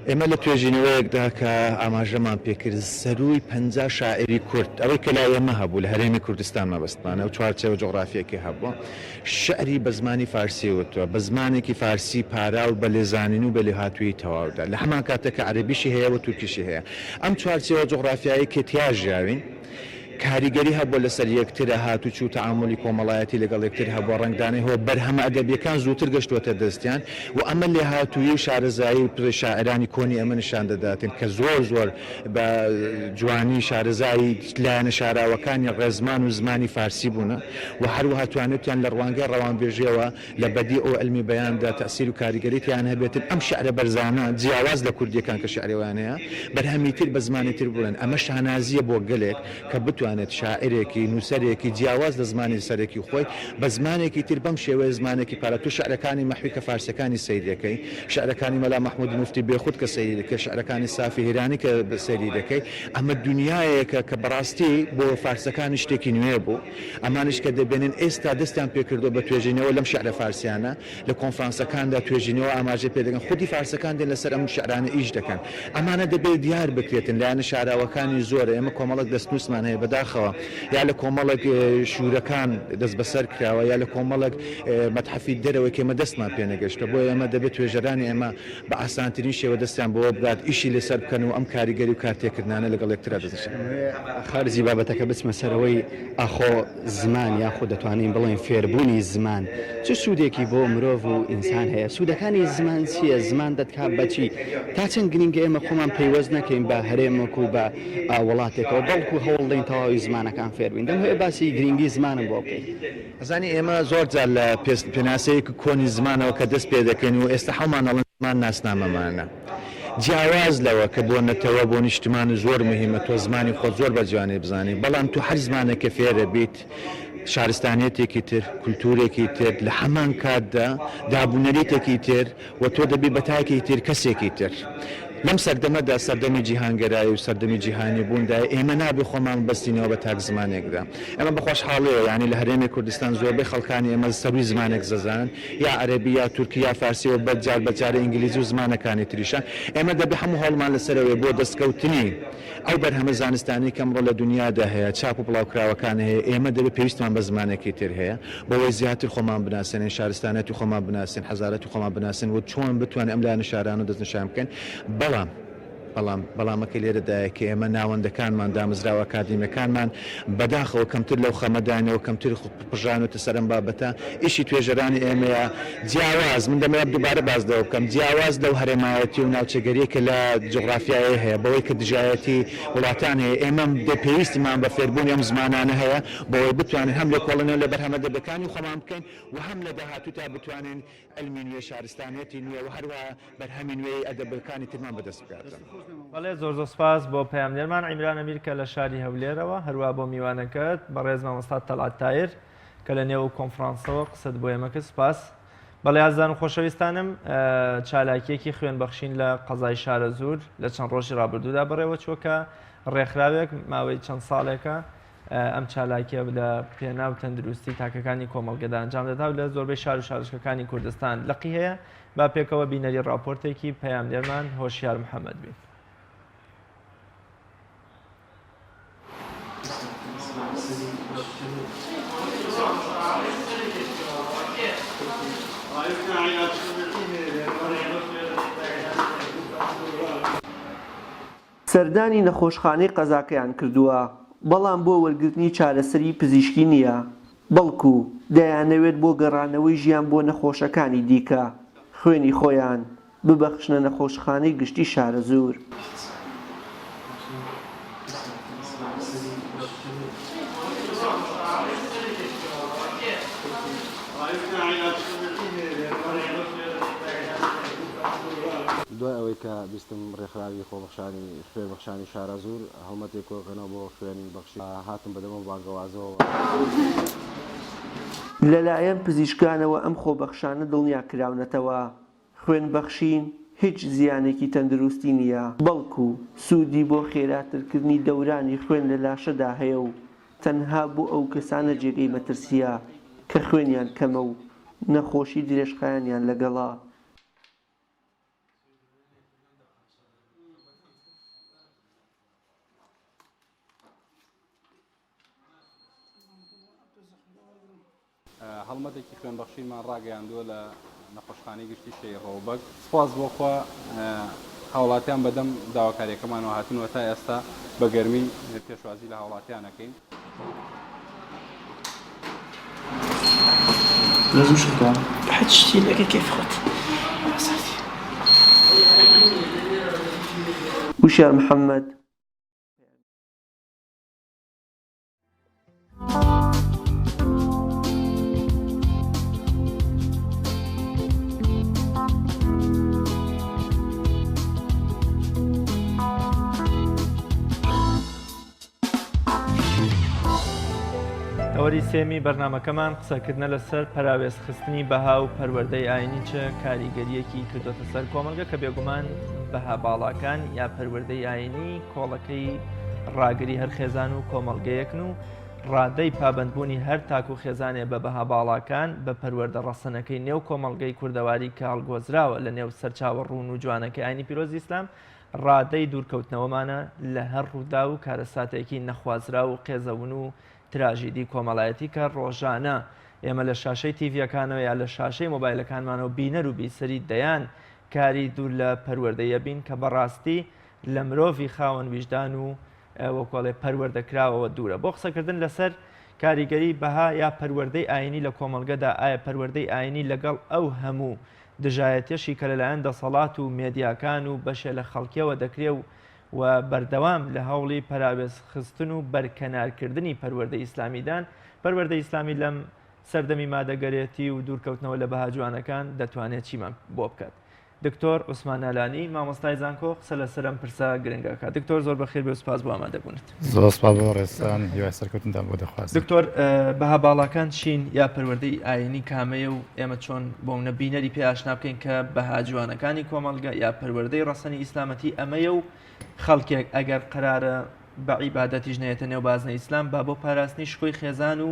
[SPEAKER 7] ئێمە لە توێژینەوەیەکدا کە ئاماژەمان پێکرد سەرووی 50 شاعیری کورد ئەوەی کە لای ئێمە هەبوو لە هەرێمی کوردستان مەبەستمانە ئەو چوارچێوە جوغرافییەکەی هەبوو شعری بە زمانی فارسی وتووە بە زمانێکی فارسی پاراو بە لێزانین و بە لێهاتوویی تەواودا لە هەمان کاتدا کە عەرەبیشی هەیە و تورکیشی هەیە ئەم چوارچێوە جوغرافیایەی کە تیا ژیاوین کاریگەری هەبووە لەسەر یەکتر، هاتوچوو و تەعامولی کۆمەڵایەتی لەگەڵ یەکتر هەبووە، ڕەنگدانەی هەبووە، بەرهەمە ئەدەبییەکان زووتر گەشتووەتە دەستیان و ئەمە لێهاتوویی و شارەزایی و شاعیرانی کۆنی ئێمە نیشان دەداتن کە زۆر زۆر بە جوانی شارەزای لایەنە شاراوەکانی ڕێزمان و زمانی فارسی بوونە و هەروەها توانیوتیان لە ڕوانگەی ڕەوانبێژییەوە لە بەدیع و عیلمی بەیاندا تەئسیر و کاریگەریتیان هەبێتن، ئەم شیعرە بەرزانە جیاواز لە کوردییەکان کە شیعری ئەویان هەیە، بەرهەمی تر بە زمانی تر بڵێن، ئەمە شانازییە بۆ گەلێک کە بتوانێت شاعیرێکی، نووسەرێکی جیاواز لە زمانی سەرەکی خۆی بە زمانێکی تر بەم شێوەیە زمانێکی پارا تۆ شیعرەکانی مەحوی کە فارسییەکانی سەیری دەکەی، شیعرەکانی مەلا مەحموودی موفتی بێخود کە سەیری دەکەی، شیعرەکانی سافی هیرانی کە سەیری دەکەی، ئەمە دونیایەکە کە بەڕاستی بۆ فارسەکانیش شتێکی نوێ بوو. ئەمانیش کە دەبێنن ئێستا دەستیان پێکردووە بە توێژینەوە لەم شیعرە فارسیانە، لە کۆنفرانسەکاندا توێژینەوە ئاماژەی پێدەکەن، خودی فارسەکان دێن لەسەر ئەم شیعرانە ئیش دەکەن. ئەمانە دەبێت دیار بکرێتن، لایەنە شاراوەکانی زۆرە، ئێمە کۆمەڵێک دەستنووسمان هەیە بەداخەوە یا لە کۆمەڵێک ژوورەکان دەستبەسەر کراوە یا لە کۆمەڵێک مەتحەفی دەرەوەی کە ئێمە دەستمان پێنەگەشتووە، بۆیە ئێمە دەبێت توێژەرانی ئێمە بە ئاسانترین شێوە دەستیان بەوە بگات ئیشی لەسەر بکەن و ئەم کاریگەری و کارتێکردنانە لەگەڵ یەکترا دەستنیشان بکەن.
[SPEAKER 6] دەمەوێت خارجی بابەتەکە بچمە سەر ئەوەی ئاخۆ زمان یاخود دەتوانین بڵێین فێربوونی زمان چ سوودێکی بۆ مرۆڤ و ئینسان هەیە؟ سوودەکانی زمان چییە؟ زمان دەتکات بە چی؟ تا چەند گرینگە ئێمە خۆمان پەیوەست نەکەین بە هەرێمێک و بە وڵاتێکەوە بەڵکو هەوڵدەین تەواوی زمانەکان فێربین؟ دەمهەوێت باسی گرینگی زمانم بۆ بکەیت.
[SPEAKER 7] ئەزانی ئێمە زۆر جار لە پێناسەیەکی کۆنی زمانەوە کە دەست پێ دەکەین و ئێستا حەومان ئەڵێن زمان ناسنامەمانە. جیاواز لەوە کە بۆ نەتەوە، بۆ نیشتمان زۆر موهیمە تۆ زمانی خۆت زۆر بە جوانی بزانی، بەڵام تۆ هەر زمانێک کە فێرە بیت شارستانیەتێکی تر، کولتوورێکی تر، لە هەمان کاتدا دابونەریتێکی تر و تۆ دەبی بە تاکێکی تر، کەسێکی تر. لەم سەردەمەدا، سەردەمی جیهانگەرایی و سەردەمی جیهانیبووندا، ئێمە نابێ خۆمان ببەستینەوە بە تاک زمانێکدا. ئێمە بە خۆشحاڵییەوە، یانی لە هەرێمی کوردستان زۆربەی خەڵکانی ئێمە سەرووی زمانێک زەزانن، یا عەرەبی یا تورکی یا فارسی و بە جار بە جارە ئینگلیزی و زمانەکانی تریشە. ئێمە دەبێ هەموو هەوڵمان لەسەرەوەیە بۆ دەستکەوتنی ئەو بەرهەمە زانستانەی کە ئەمڕۆ لە دونیادا هەیە، چاپ و بڵاوکراوەکان هەیە، ئێمە دەبێ پێویستمان بە زمانێکی تر هەیە بۆ ئەوەی زیاتر خۆمان بناسێنین، شارستانیەتی خۆمان بناسین، حەزارەتی خۆمان بناسین و چۆن بتوانین ئەم لایەنە شارانە دەستنیشان بکەین. بەڵام. بەڵام بەڵامەکە لێرەدایە کە ئێمە ناوەندەکانمان، دامەزراوە ئەکادیمیەکانمان بەداخەوە کەمتر لەو خەمەداینەوە، کەمتر پژاونەتە سەر ئەم بابەتە. ئیشی توێژەرانی ئێمەیە جیاواز، من دەمەوێت دووبارە باس لەوە بکەم، جیاواز لەو هەرێمایەتی و ناوچەگەرییەی کە لە جوغرافیایە هەیە، بەوەی کە دژایەتی وڵاتان هەیە، ئێمە پێویستیمان بە فێربوونی ئەم زمانانە هەیە بۆ ئەوەی بتوانین هەم لێکۆڵینەوە لە بەرهەمە ئەدەبیەکانی خۆمان بکەین و هەم لە داهاتوودا بتوانین عیلمی نوێ، شارستانیەتی نوێ و هەروەها بەرهەمی نوێی ئەدەبەکانی ترمان بەدەست بگاتن.
[SPEAKER 2] بەڵێ زۆر زۆر سپاس بۆ پەیامنێرمان عیمران ئەمیر کە لە شاری هەولێرەوە، هەروا بۆ میوانەکەت بەڕێز مامۆستا تەڵعەت تایر کە لە نێو کۆنفرانسەوە قسەت بۆ ئێمە کرد سپاس. بەڵێ ئازیزان و خۆشەویستانم چالاکیەکی خوێن بەخشین لە قەزای شارەزوور لە چەند ڕۆژی ڕابردوودا بەڕێوەچووە کە ڕێکخراوێک ماوەی چەند ساڵێکە ئەم چالاکیە لە پێناو تەندروستی تاکەکانی کۆمەڵگەدا ئەنجام دەدا و لە زۆربەی شار و شارۆچکەکانی کوردستان لقی هەیە با پێکەوە بینەری ڕاپۆرتێکی پەیامنێرمان هۆشیار محەممەد بین.
[SPEAKER 8] سەردانی نەخۆشخانەی قەزاکەیان کردووە، بەڵام بۆ وەرگرتنی چارەسەری پزیشکی نییە، بەڵکو دەیانەوێت بۆ گەڕانەوەی ژیان بۆ نەخۆشەکانی دیکە، خوێنی خۆیان ببەخشنە نەخۆشخانەی گشتی شارەزوور.
[SPEAKER 9] دوای ئەوەی کە بیستم ڕێکخراوی خۆبەخشانی خوێنبەخشانی شارەزوور هەڵمەتێک کۆکەنەوە بۆ خوێن بەخشین هاتم بەدەم ئەو بانگەوازەوە.
[SPEAKER 8] لەلایەن پزیشکانەوە ئەم خۆبەخشانە دڵنیا کراونەتەوە خوێنبەخشین هیچ زیانێکی تەندروستی نییە، بەڵکو سوودی بۆ خێراترکردنی دەورانی خوێن لە لاشەدا هەیە و تەنها بۆ ئەو کەسانە جێگەی مەترسییە کە خوێنیان کەمە و نەخۆشی درێژخایەنیان لەگەڵە.
[SPEAKER 10] هەڵمەتێکی خوێنبەخشینمان ڕاگەیاندووە لە نەخۆشخانەی گشتی شەهید ڕەوبەگ. سوپاس بۆ خوا هاوڵاتیان بەدەم داواکاریەکەمانەوە هاتن و تا ئێستا بە گەرمی پێشوازی لە هاوڵاتیان ئەکەین.
[SPEAKER 8] وشیار محەمەد.
[SPEAKER 2] تەوەری سێمی بەرنمەکەمان قسەکردنە لەسەر پەراوێزخستنی بەها و پەروەردەی ئاینی چ کاریگەریەکی کردوتە سەر کۆمەلگە کە بێگومان بەها باڵاکان یا پەروەردەی ئاینی کۆڵەکەی ڕاگری هەر خێزان و کۆمەڵگەیەکن و ڕادەی پابەندبوونی هەر تاک و خێزانێ بە بەها باڵاکان بە پەروەردە ڕەسەنەکەی نێو کۆمەڵگەی کوردەواری کە هەڵگۆزراوە لە نێو سەرچاوە ڕوون و جوانەکەی ئاینی پیرۆزی ئیسلام ڕادەی دوورکەوتنەوەمانە لە هەر ڕووداو و کارەساتێکی نەخوازراو و قێزەون و تراژیدی کۆمەڵایەتی کە ڕۆژانە ئێمە لە شاشەی تیڤیەکانەوە یا لە شاشەی مۆبایلەکانمانەوە بینەر و بیسەری دەیان کاری دوور لە پەروەردەیە بین کە بەڕاستی لە مرۆڤی خاوەن ویژدان و وەکۆڵێ پەروەردەکراوەوە دوورە. بۆ قسەکردن لەسەر کاریگەری بەها یا پەروەردەی ئایینی لە کۆمەڵگەدا، ئایا پەروەردەی ئایینی لەگەڵ ئەو هەموو دژایەتیەشی کە لەلایەن دەسەڵات و مێدیاکان و بەشێ لە خەڵکیەوە دەکرێ و و بەردەوام لە هەوڵی پەراوێزخستن و بەرکەنارکردنی پەروەردەی ئیسلامیدان، پەروەردەی ئیسلامی لەم سەردەمی مادەگەرێتی و دوورکەوتنەوە لە بەها جوانەکان دەتوانێت چیمان بۆ بکات؟ دکتۆر عوسمان نالانی، مامۆستای زانکۆ قسە لەسەر ئەم پرسە گرنگە ئەکات. دکتۆر زۆر بەخێر بێ و سوپاس بۆ ئامادەبوونت.
[SPEAKER 11] زۆر سوپاس بۆ بەڕێزتان، هیوای سەرکەوتنتان بۆ دەخوازم.
[SPEAKER 2] دکتۆر بەها باڵاکان چین یا پەروەردەی ئایینی کامەیە و ئێمە چۆن بۆ منە بینەری پێ ئاشنا بکەین کە بەها جوانەکانی کۆمەڵگە یا پەروەردەی ڕەسەنی ئیسلامەتی ئەمەیە و خەڵکێک ئەگەر قەرارە بە عیبادەتیش نەیەتە نێو بازنەی ئیسلام با بۆ پاراستنی شکۆی خێزان و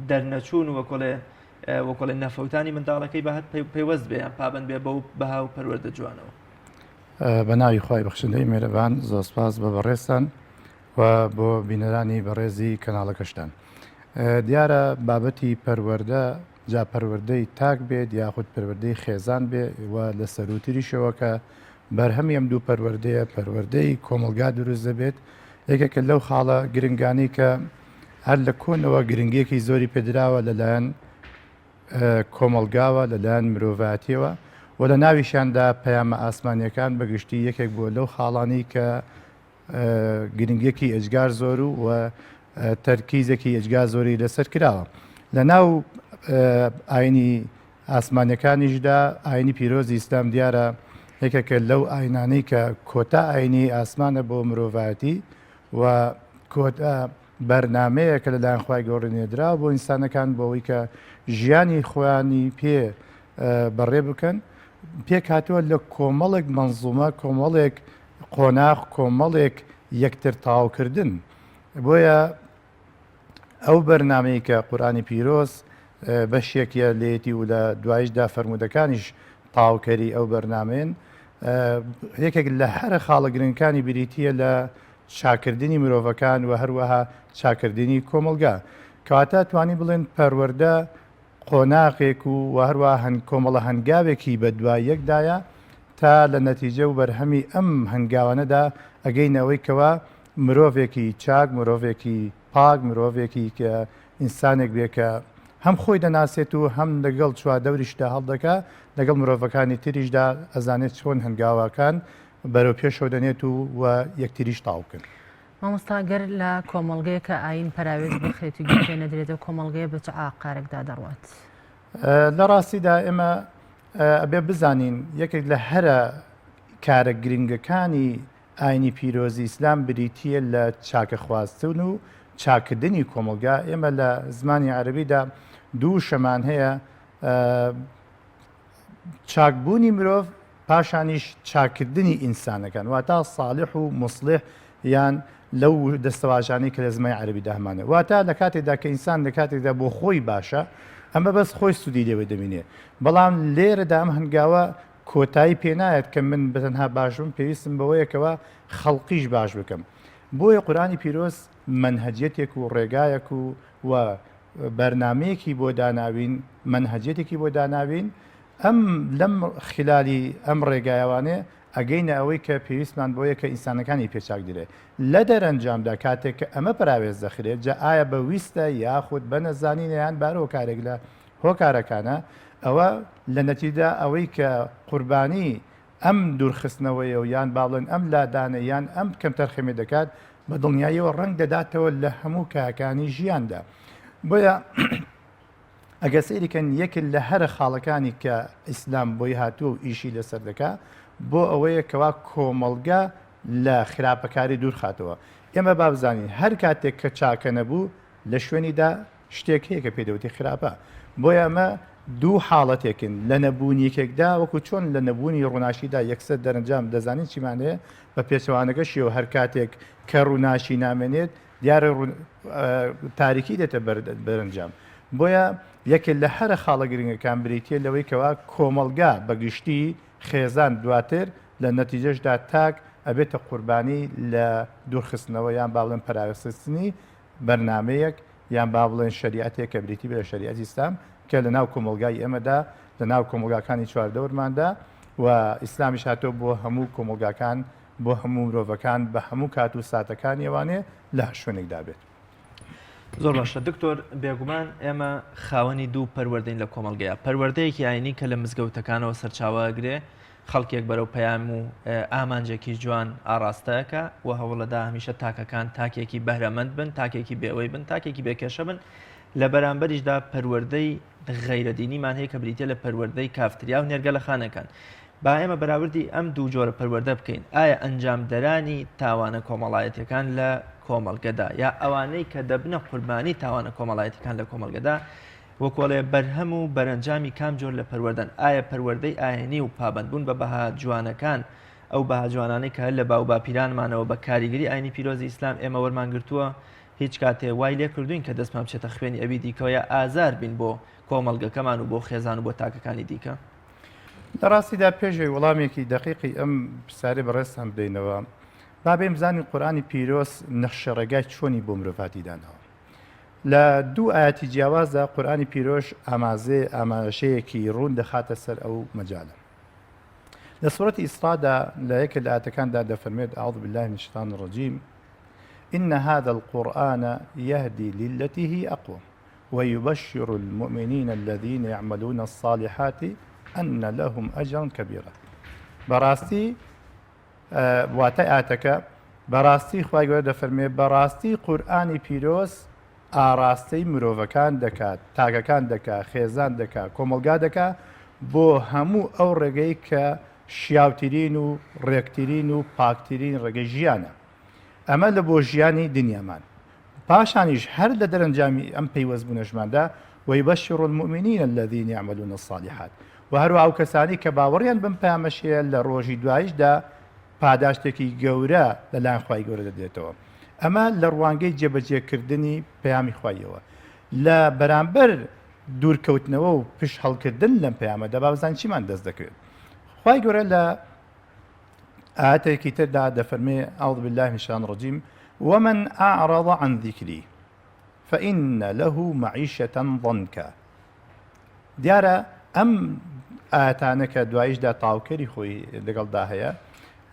[SPEAKER 2] دەرنەچوون وەکۆڵێ وەکۆڵێ نەفەوتانی منداڵەکەی بە هەر پەیوەست بێ یان پابەند بێ بەو بەها و پەروەردە جوانەوە.
[SPEAKER 11] بە ناوی خوای بەخشندەی مێرەبان زۆر سپاس بە بەڕێزتان و بۆ بینەرانی بەڕێزی کەناڵەکەشتان. دیارە بابەتی پەروەردە جا پەروەردەی تاک بێت یاخود پەروەردەی خێزان بێ و لە سەرووتریشەوە کە بەرهەمی ئەم دوو پەروەردەیە پەروەردەی کۆمەڵگا دروست دەبێت یەکێکە لەو خاڵە گرنگانەی کە هەر لە کۆنەوە گرنگیەکی زۆری پێدراوە لەلایەن کۆمەڵگاوە لەلایەن مرۆڤایەتیەوە و لە ناویشیاندا پەیامە ئاسمانیەکان بەگشتی یەکێک بووە لەو خاڵانی کە گرنگیەکی ئێجگار زۆر و و تەرکیزێکی ئێجگار زۆری لەسەر کراوە لە ناو ئاینی ئاسمانیەکانیشدا ئاینی پیرۆزی ئیسلام دیارە یەکێکە لەو ئاینانەی کە کۆتا ئاینی ئاسمانە بۆ مرۆڤایەتی و کۆتا بەرنامەیە کە لەلایەن خوای گەورە نێردراوە بۆ ئینسانەکان بۆ ئەوەی کە ژیانی خۆیانی پێ بەڕێ بکەن پێکهاتووە لە کۆمەڵێک مەنزومە کۆمەڵێک قۆناغ کۆمەڵێک یەکتر تەواوکردن بۆیە. ئەو بەرنامەی کە قورئانی پیرۆز بەشێکیە لێیەتی و لە دوایشدا فەرموودەکانیش تەواوکەری ئەو بەرنامەیەن، یەکێک لە هەرە خاڵە گرنگەکانی بریتییە لە چاککردنی مرۆڤەکان و هەروەها چاککردنی کۆمەڵگا. کەواتە توانی بڵێن پەروەردە قۆناغێک و و هەروەها هەن کۆمەڵە هەنگاوێکی بەدوای یەکدایە تا لە نەتیجە و بەرهەمی ئەم هەنگاوانەدا ئەگەینە ئەوەی کەوا مرۆڤێکی چاک، مرۆڤێکی پاک، مرۆڤێکی کە ئینسانێک بێ کە هەم خۆی دەناسێت و هەم لەگەڵ چواردەوریشدا هەڵدەکا، لەگەڵ مرۆڤەکانی تریشدا ئەزانێت چۆن هەنگاوەکان بەرەو پێشەوە دەنێت و و یەکتریش تاو بکەن.
[SPEAKER 1] مامۆستا گەر لە کۆمەڵگەیەک کە ئایین پەراوێز بخرێت و گوێ پێ نەدرێت ئەو کۆمەڵگەیە بە چ ئاقارێکدا دەڕوات؟
[SPEAKER 11] لە ڕاستیدا ئێمە ئەبێ بزانین یەکێک لە هەرە کارە گرنگەکانی ئاینی پیرۆزی ئیسلام بریتییە لە چاکەخواستن و چاککردنی کۆمەڵگا، ئێمە لە زمانی عەرەبیدا دوو وشەمان هەیە چاکبوونی مرۆڤ پاشانیش چاککردنی ئینسانەکان واتا صالح و مصلح یان لەو دەستەواژانەی کە لە زمانی عەرەبیدا هەمانە واتا لە کاتێکدا کە ئینسان لە کاتێکدا بۆ خۆی باشە ئەمە بەس خۆی سوودی لێوە دەبینێ بەڵام لێرەدا ئەم هەنگاوە کۆتایی پێ نایەت کە من بەتەنها باش بم پێویستم بەوەیە کەوا خەڵقیش باش بکەم بۆیە قورئانی پیرۆز مەنهەجیەتێک و ڕێگایەک و و بەرنامەیەکی بۆ داناوین مەنهەجیەتێکی بۆ داناوین ئەم لەم خلالی ئەم ڕێگایەوانێ ئەگەینە ئەوەی کە پێویستمان بۆیە کە ئینسانەکانی پێ چاک درێ لە دەرەنجامدا کاتێک کە ئەمە پەراوێز دەخرێت جا ئایا بە ویستە یاخود بە نەزانینە یان بارۆکارێک لە هۆکارەکانە، ئەوە لە نەتیجەدا ئەوەی کە قوربانی ئەم دوورخستنەوەیە و یان با بڵێن ئەم لادانە یان ئەم کەمتەرخەمیە دەکات، بە دڵنیاییەوە ڕەنگ دەداتەوە لە هەموو کایەکانی ژیاندا. بۆیە ئەگەر سەیری کەن یەکێک لە هەرە خاڵەکانی کە ئیسلام بۆی هاتووە و ئیشی لەسەر دەکا بۆ ئەوەیە کەوا کۆمەڵگا لە خراپەکاری دوورخاتەوە. ئێمە با بزانین هەر کاتێک کە چاکە نەبوو لە شوێنیدا شتێک هەیە کە پێی دەوترێت خراپە، بۆیە ئەمە دوو حاڵەتێکن لە نەبوونی یەکێکدا، وەکو چۆن لە نەبوونی ڕووناکیدا یەکسەر دەرەنجام دەزانین چیمان هەیە، بە پێچەوانەکەشیەوە هەر کاتێک کە ڕووناکی نامێنێت دیارە تاریکی دێتە بەرەنجام. بۆیە یەکێک لە هەرە خاڵە گرنگەکان بریتییە لەوەی کەوا کۆمەڵگا بە گشتی، خێزان دواتر، لە نەتیجەشدا تاک ئەبێتە قوربانی لە دوورخستنەوە یان با بڵێن پەراوێزخستنی بەرنامەیەک یان با بڵێن شەریعەتێک کە بریتی بێت لە شەریعەتی ئیسلام کە لە ناو کۆمەڵگای ئێمەدا لە ناو کۆمەڵگاکانی چواردەورماندا و ئیسلامیش هاتووە بۆ هەموو کۆمەڵگاکان بۆ هەموو مرۆڤەکان بە هەموو کات و ساتەکانیەوانێ لە هەر شوێنێکدا بێت.
[SPEAKER 2] زۆر باشە دکتۆر بێگومان ئێمە خاوەنی دوو پەروەردەین لە کۆمەڵگەیە پەروەردەیەکی ئاینی کە لە مزگەوتەکانەوە سەرچاوەگرێ خەڵکێک بەرەو پەیام و ئامانجێکی جوان ئاڕاستەکە و هەوڵەدا هەمیشە تاکەکان تاکێکی بەهرەمەند بن تاکێکی بێوەی بن تاکێکی بێکێشە بن لە بەرامبەریشدا پەروەردەی غەیرەدینیمان هەیە کە بریتە لە پەروەردەی کافتریا و نێرگەلەخانەکان با ئێمە بەراوردی ئەم دوو جۆرە پەروەردە بکەین ئایا ئەنجامدەرانی تاوانە کۆمەڵایەتەکان لە کۆمەڵگەدا یا ئەوانەی کە دەبنە قوربانی تاوانە کۆمەڵایەتەکان لە کۆمەڵگەدا وەکۆڵێ بەرهەم و بەرەنجامی کام جۆر لە پەروەردەن؟ ئایا پەروەردەی ئاینی و پابەندبوون بە بەها جوانەکان، ئەو بەها جوانانەی کە هەر لە باوباپیرانمانەوە بە کاریگەری ئاینی پیرۆزی ئیسلام ئێمە وەرمان گرتووە، هیچ کاتێ وای لێ کردووین کە دەستمان بچێتە خوێنی ئەوی دیکەوە یا ئازار بین بۆ کۆمەڵگەکەمان و بۆ خێزان و بۆ تاکەکانی دیکە؟
[SPEAKER 11] لە ڕاستیدا پێش ئەوەی وەڵامێکی دەقیقی ئەم پرسیارەی بەڕێزتان بدەینەوە، با بێین بزانین قورئانی پیرۆز نەخشەڕێگای چۆنی بۆ مرۆڤاتی داناوە. لە دوو ئایەتی جیاوازدا قورئانی پیرۆژ ئامازێ ئاماژەیەکی ڕوون دەخاتە سەر ئەو مەجالە. لە سورەتی ئیسرادا لە یەکێک لە ئایەتەکاندا دەفەرموێت اعوذ باللە من الشیطان الرجیم ان هذا القرآن يهدي للتي هي اقوم ويبشر المؤمنين الذين يعملون الصالحات ان لهم اجرا كبيرا بەڕاستی واتای ئایەتەکە، بەڕاستی خوای گەورە دەفەرموێ، بەڕاستی قورئانی پیرۆز ئاڕاستەی مرۆڤەکان دەکات، تاکەکان دەکا، خێزان دەکا، کۆمەڵگا دەکا بۆ هەموو ئەو ڕێگەی کە شیاوترین و ڕێکترین و پاکترین ڕێگەی ژیانە. ئەمە لە بۆ ژیانی دنیامان. پاشانیش هەر لە دەرەنجامی ئەم پەیوەستبوونەشماندا، ویبشر المومنین الذین یعملون الصالحات، وە هەروەها ئەو کەسانەی کە باوەڕیان بەم پەیامەش هەیە لە ڕۆژی دواییشدا پاداشتێکی گەورە لە لایەن خوای گەورە دەدرێتەوە. ئەمە لە ڕوانگەی جێبەجێکردنی پەیامی خواییەوە. لە بەرامبەر دوورکەوتنەوە و پشت هەڵکردن لەم پەیامەدا با بزانین چیمان دەست دەکەوێت. خوای گەورە لە ئایەتێکی تردا دەفەرمێ اعوذ بالله من الشیطان الرجیم ومن اعرض عن ذکری فإن له معیشة ضنکا دیارە ئەم ئاەتانە کە دواییشدا تاوکەری خۆی لەگەڵدا هەیە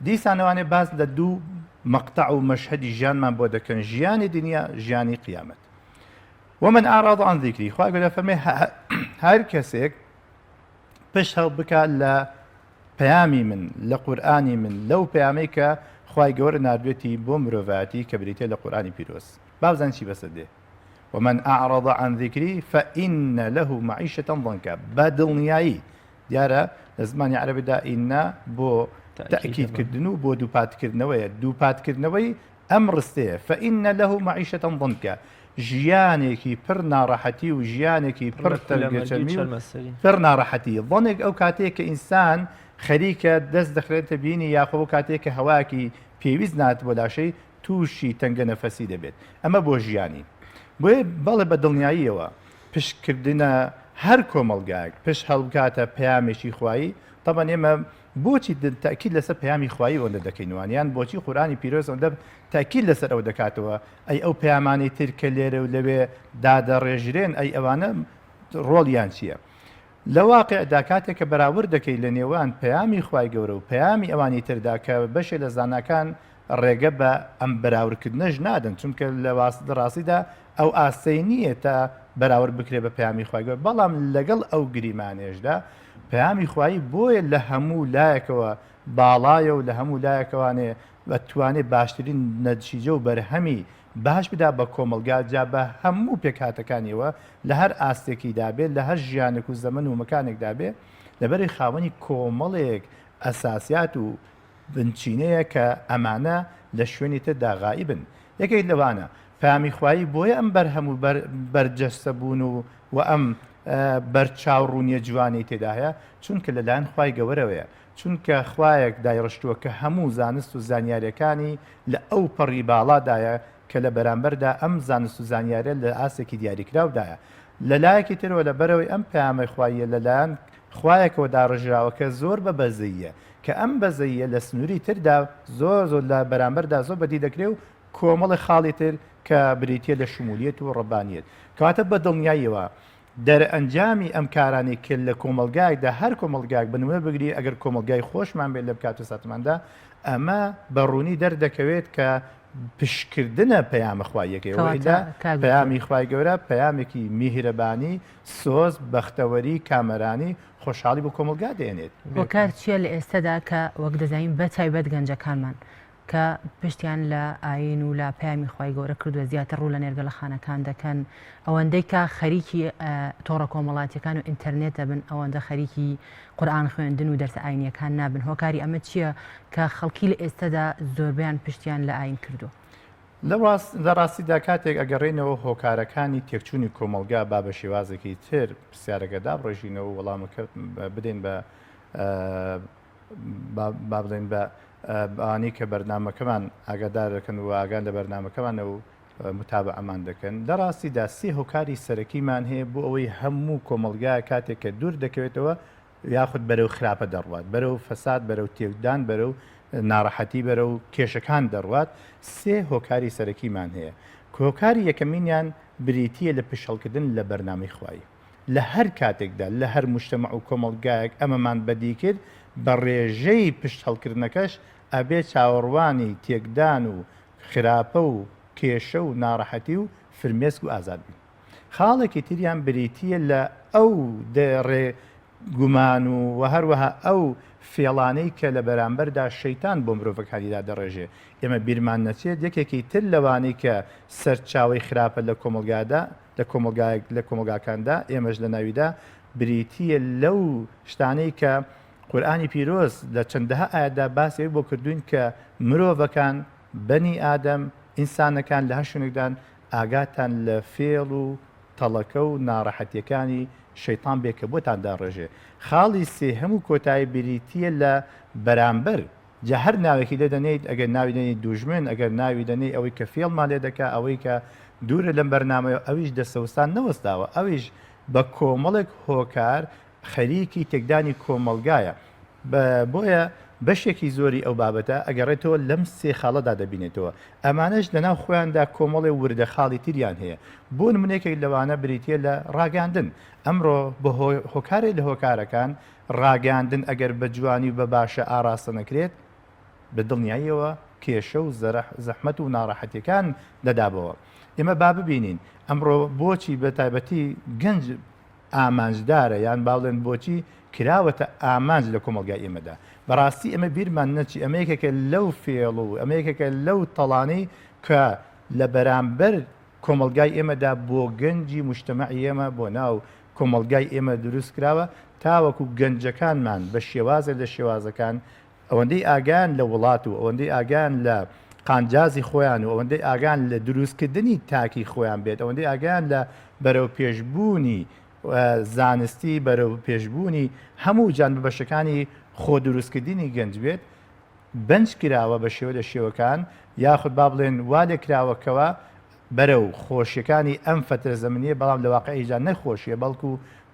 [SPEAKER 11] دیسانەوانێ باس لە دوو مەقتەع و مەشهدی ژیانمان بۆ دەکەن ژیانی دنیا ژیانی قیامەت ومن اعرض عن ذکری خوا گەورە فەرمێ هەر کەسێک پشت هەڵ بکات لە پەیامی من لە قورئانی من لەو پەیامەی کە خوای گەورە ناردوێتی بۆ مرۆڤایەتی کە بریتیە لە قورئانی پیرۆز با بزانین چی بەسەر دێ ومن اعرض عن ذکری فإن له معیشة ضنکا بە دڵنیایی دیارە لە زمانی عەرەبیدا ئینە بۆ تەئکیدکردن و بۆ دووپاتکردنەوەیە دووپاتکردنەوەی ئەم ڕستەیە، فإن له معیشة ضنکا، ژیانێکی پڕ ناڕەحەتی و ژیانێکی پڕ تەنگەچەرمی و پڕ ناڕەحەتی. ضنک ئەو کاتەیە کە ئینسان خەریکە دەست دەخرێتە بینی یاخۆ ئەو کاتەیە کە هەوایەکی پێویست نات بۆ لاشەی تووشی تەنگە نەفەسی دەبێت. ئەمە بۆ ژیانی. بۆیە بەڵێ بە دڵنیاییەوە پشتکردنە هەر کۆمەڵگایەک پشت هەڵبکاتە پەیامێکی خوایی، تەبعەن ئێمە بۆچی تەئکید لەسەر پەیامی خوایی ئەوەندە دەکەینوان یان بۆچی قورئانی پیرۆز ئەوەندە تەئکید لەسەر ئەوە دەکاتەوە ئەی ئەو پەیامانەی تر کە لێرە و لەوێ دادەڕێژرێن ئەی ئەوانە ڕۆڵیان چییە؟ لە واقعدا کاتێک کە بەراورد دەکەی لە نێوان پەیامی خوای گەورە و پەیامی ئەوانی تردا کە بەشێ لە زاناکان ڕێگە بە ئەم بەراوردکردنەش نادەن چونکە لە ڕاستیدا ئەو ئاستەی نییە تا بەراورد بکرێت بە پەیامی خوای گەورە بەڵام لەگەڵ ئەو گریمانەیەشدا پەیامی خوایی بۆیە لە هەموو لایەکەوە باڵایە و لە هەموو لایەکەوانێ ئەتوانێ باشترین نەتیجە و بەرهەمی باش بدا بە کۆمەڵگا جا بە هەموو پێکهاتەکانیەوە لە هەر ئاستێکیدا بێ لە هەر ژیانێک و زەمەن و مەکانێکدا بێ لەبەری خاوەنی کۆمەڵێک ئەساسیات و بنچینەیە کە ئەمانە لە شوێنی تردا غائیبن. یەکێک لەوانە، پەیامی خوایی بۆیە ئەم بەرهەم و بەرجەستە بوون و و ئەم بەرچاو ڕوونیە جوانەی تێدا هەیە، چونکە لە لایەن خوای گەوەرەوەیە، چونکە خوایەک دایڕشتووە کە هەموو زانست و زانیاریەکانی لە ئەو پەڕی باڵادایە کە لە بەرامبەردا ئەم زانست و زانیاریە لە ئاستێکی دیاریکراودایە. لە لایەکی ترەوە لەبەرئەوەی ئەم پەیامە خواییە لە لایەن خوایەکەوە داڕێژراوە کە زۆر بە بەزەییە، کە ئەم بەزەییە لە سنووری تردا زۆر زۆر لە بەرامبەردا زۆر بەدی دەکرێ و کۆمەڵێک خاڵی تر کە بریتییە لە شمولیەت و ڕەبانیەت. کەواتە بە دڵنیاییەوە دەرئەنجامی ئەم کارانەی کە لە کۆمەڵگایەکدا هەر کۆمەڵگایەک بە نموونە بگری ئەگەر کۆمەڵگای خۆشمان بێت لەم کات و ساتماندا ئەمە بە ڕوونی دەردەکەوێت کە پشتکردنە پەیامە خواییەکەی
[SPEAKER 1] کەواتە
[SPEAKER 11] وەئیلا
[SPEAKER 1] کاک دکتۆر.
[SPEAKER 11] پەیامی خوای گەورە پەیامێکی میهرەبانی، سۆز، بەختەوەری، کامەرانی، خۆشحاڵی بۆ کۆمەڵگا دێنێت.
[SPEAKER 1] هۆکار چییە لە ئێستەدا کە وەک دەزانین بە تایبەت گەنجەکانمان کە پشتیان لە ئایین و لە پەیامی خوای گەورە کردووە زیاتر ڕوو لە نێرگەلەخانەکان دەکەن ئەوەندەی کە خەریکی تۆڕە کۆمەڵاتیەکان و ئینتەرنێت دەبن ئەوەندە خەریکی قورئان خوێندن و دەرسە ئاینیەکان نابن هۆکاری ئەمە چییە کە خەڵکی لە ئێستەدا زۆربەیان پشتیان لە ئاین کردووە؟
[SPEAKER 11] لە ڕاستیدا کاتێک ئەگەڕێینەوە هۆکارەکانی تێکچوونی کۆمەڵگا با بە شێوازێکی تر پرسیارەکە دابڕێژینەوە و وەڵامەکە بدەین بە با بڵێین بە ئەوانەی کە بەرنامەکەمان ئاگادار دەکەن و ئاگان لە بەرنامەکەمانە و متابعەمان دەکەن لە ڕاستیدا سێ هۆکاری سەرەکیمان هەیە بۆ ئەوەی هەموو کۆمەڵگا کاتێک کە دوور دەکەوێتەوە یاخود بەرەو خراپە دەڕوات، بەرەو فەساد، بەرەو تێکدان، بەرەو ناڕەحەتی، بەرەو کێشەکان دەڕوات، سێ هۆکاری سەرەکیمان هەیە، هۆکاری یەکەمینیان بریتییە لە پشتهەڵکردن لە بەرنامەی خوایی، لە هەر کاتێکدا، لە هەر موجتەمەع و کۆمەڵگایەک ئەمەمان بەدی کرد، بە ڕێژەی پشتهەڵکردنەکەش ئەبێ چاوەڕوانی تێکدان و خراپە و کێشە و ناڕەحەتی و فرمێسک و ئازار بین. خاڵێکی تریان بریتییە لە ئەو ڕێ گومان و وە هەروەها ئەو فێڵانەی کە لە بەرامبەردا شەیتان بۆ مرۆڤەکانی دادەڕێژێ. ئێمە بیرمان نەچێت یەکێکی تر لەوانەی کە سەرچاوەی خراپە لە کۆمەڵگادا لە کۆمەڵگایەک لە کۆمەڵگاکاندا ئێمەش لە ناویدا بریتییە لەو شتانەی کە قورئانی پیرۆز لە چەندەها ئایەتدا باسی ئەوەی بۆ کردووین کە مرۆڤەکان بەنی ئادەم ئینسانەکان لە هەر شوێنێکدان ئاگاتان لە فێڵ و تەڵەکە و ناڕەحەتیەکانی شەیتان بێ کە بۆتان داڕێژێ. خاڵی سێهەم و کۆتایی بریتیە لە بەرامبەر. جا هەر ناوێکی لێ دەنێیت، ئەگەر ناوی دەنێی دوژمن، ئەگەر ناوی دەنێی ئەوەی کە فێڵمان لێ دەکا، ئەوەی کە دوورە لەم بەرنامەیەوە، ئەویش دەستەوستان نەوەستاوە، ئەویش بە کۆمەڵێک هۆکار خەریکی تێکدانی کۆمەڵگایە. بۆیە بەشێکی زۆری ئەو بابەتە ئەگەڕێتەوە لەم سێ خاڵەدا دەبینێتەوە. ئەمانەش لەناو خۆیاندا کۆمەڵێ وردە خاڵی تریان هەیە. بۆ نمونە یەکێک لەوانە بریتییە لە ڕاگەیاندن. ئەمڕۆ بە هۆکارێ لە هۆکارەکان ڕاگەیاندن ئەگەر بە جوانی و بە باشە ئاڕاستە نەکرێت بە دڵنیاییەوە کێشە و زەحمەت و ناڕەحەتیەکان دەدابەوە. ئێمە با ببینین ئەمڕۆ بۆچی بە تایبەتی گەنج ئامانجدارە یان با بڵێن بۆچی کراوەتە ئامانج لە کۆمەڵگای ئێمەدا. بەڕاستی ئێمە بیرمان نەچی ئەمە یەکێکە لەو فێڵ و ئەمە یەکێکە لەو تەڵانەی کە لە بەرامبەر کۆمەڵگای ئێمەدا بۆ گەنجی موجتەمەعی ئێمە بۆ ناو کۆمەڵگای ئێمە دروست کراوە تاوەکو گەنجەکانمان بە شێوازێک لە شێوازەکان ئەوەندەی ئاگایان لە وڵات و ئەوەندەی ئاگایان لە قانجازی خۆیان و ئەوەندەی ئاگایان لە دروستکردنی تاکی خۆیان بێت ئەوەندەی ئاگایان لە بەرەوپێشبوونی زانستی بەرەوپێشبوونی هەموو جانبە بەشەکانی خۆ دروستکردنی گەنج بێت بەنج کراوە بە شێوە لە شێوەکان یاخود با بڵێن وا لێکراوە کەوا بەرەو خۆشیەکانی ئەم فەترە زەمنیە بەڵام لە واقعیشدا نەک خۆشیە بەڵکو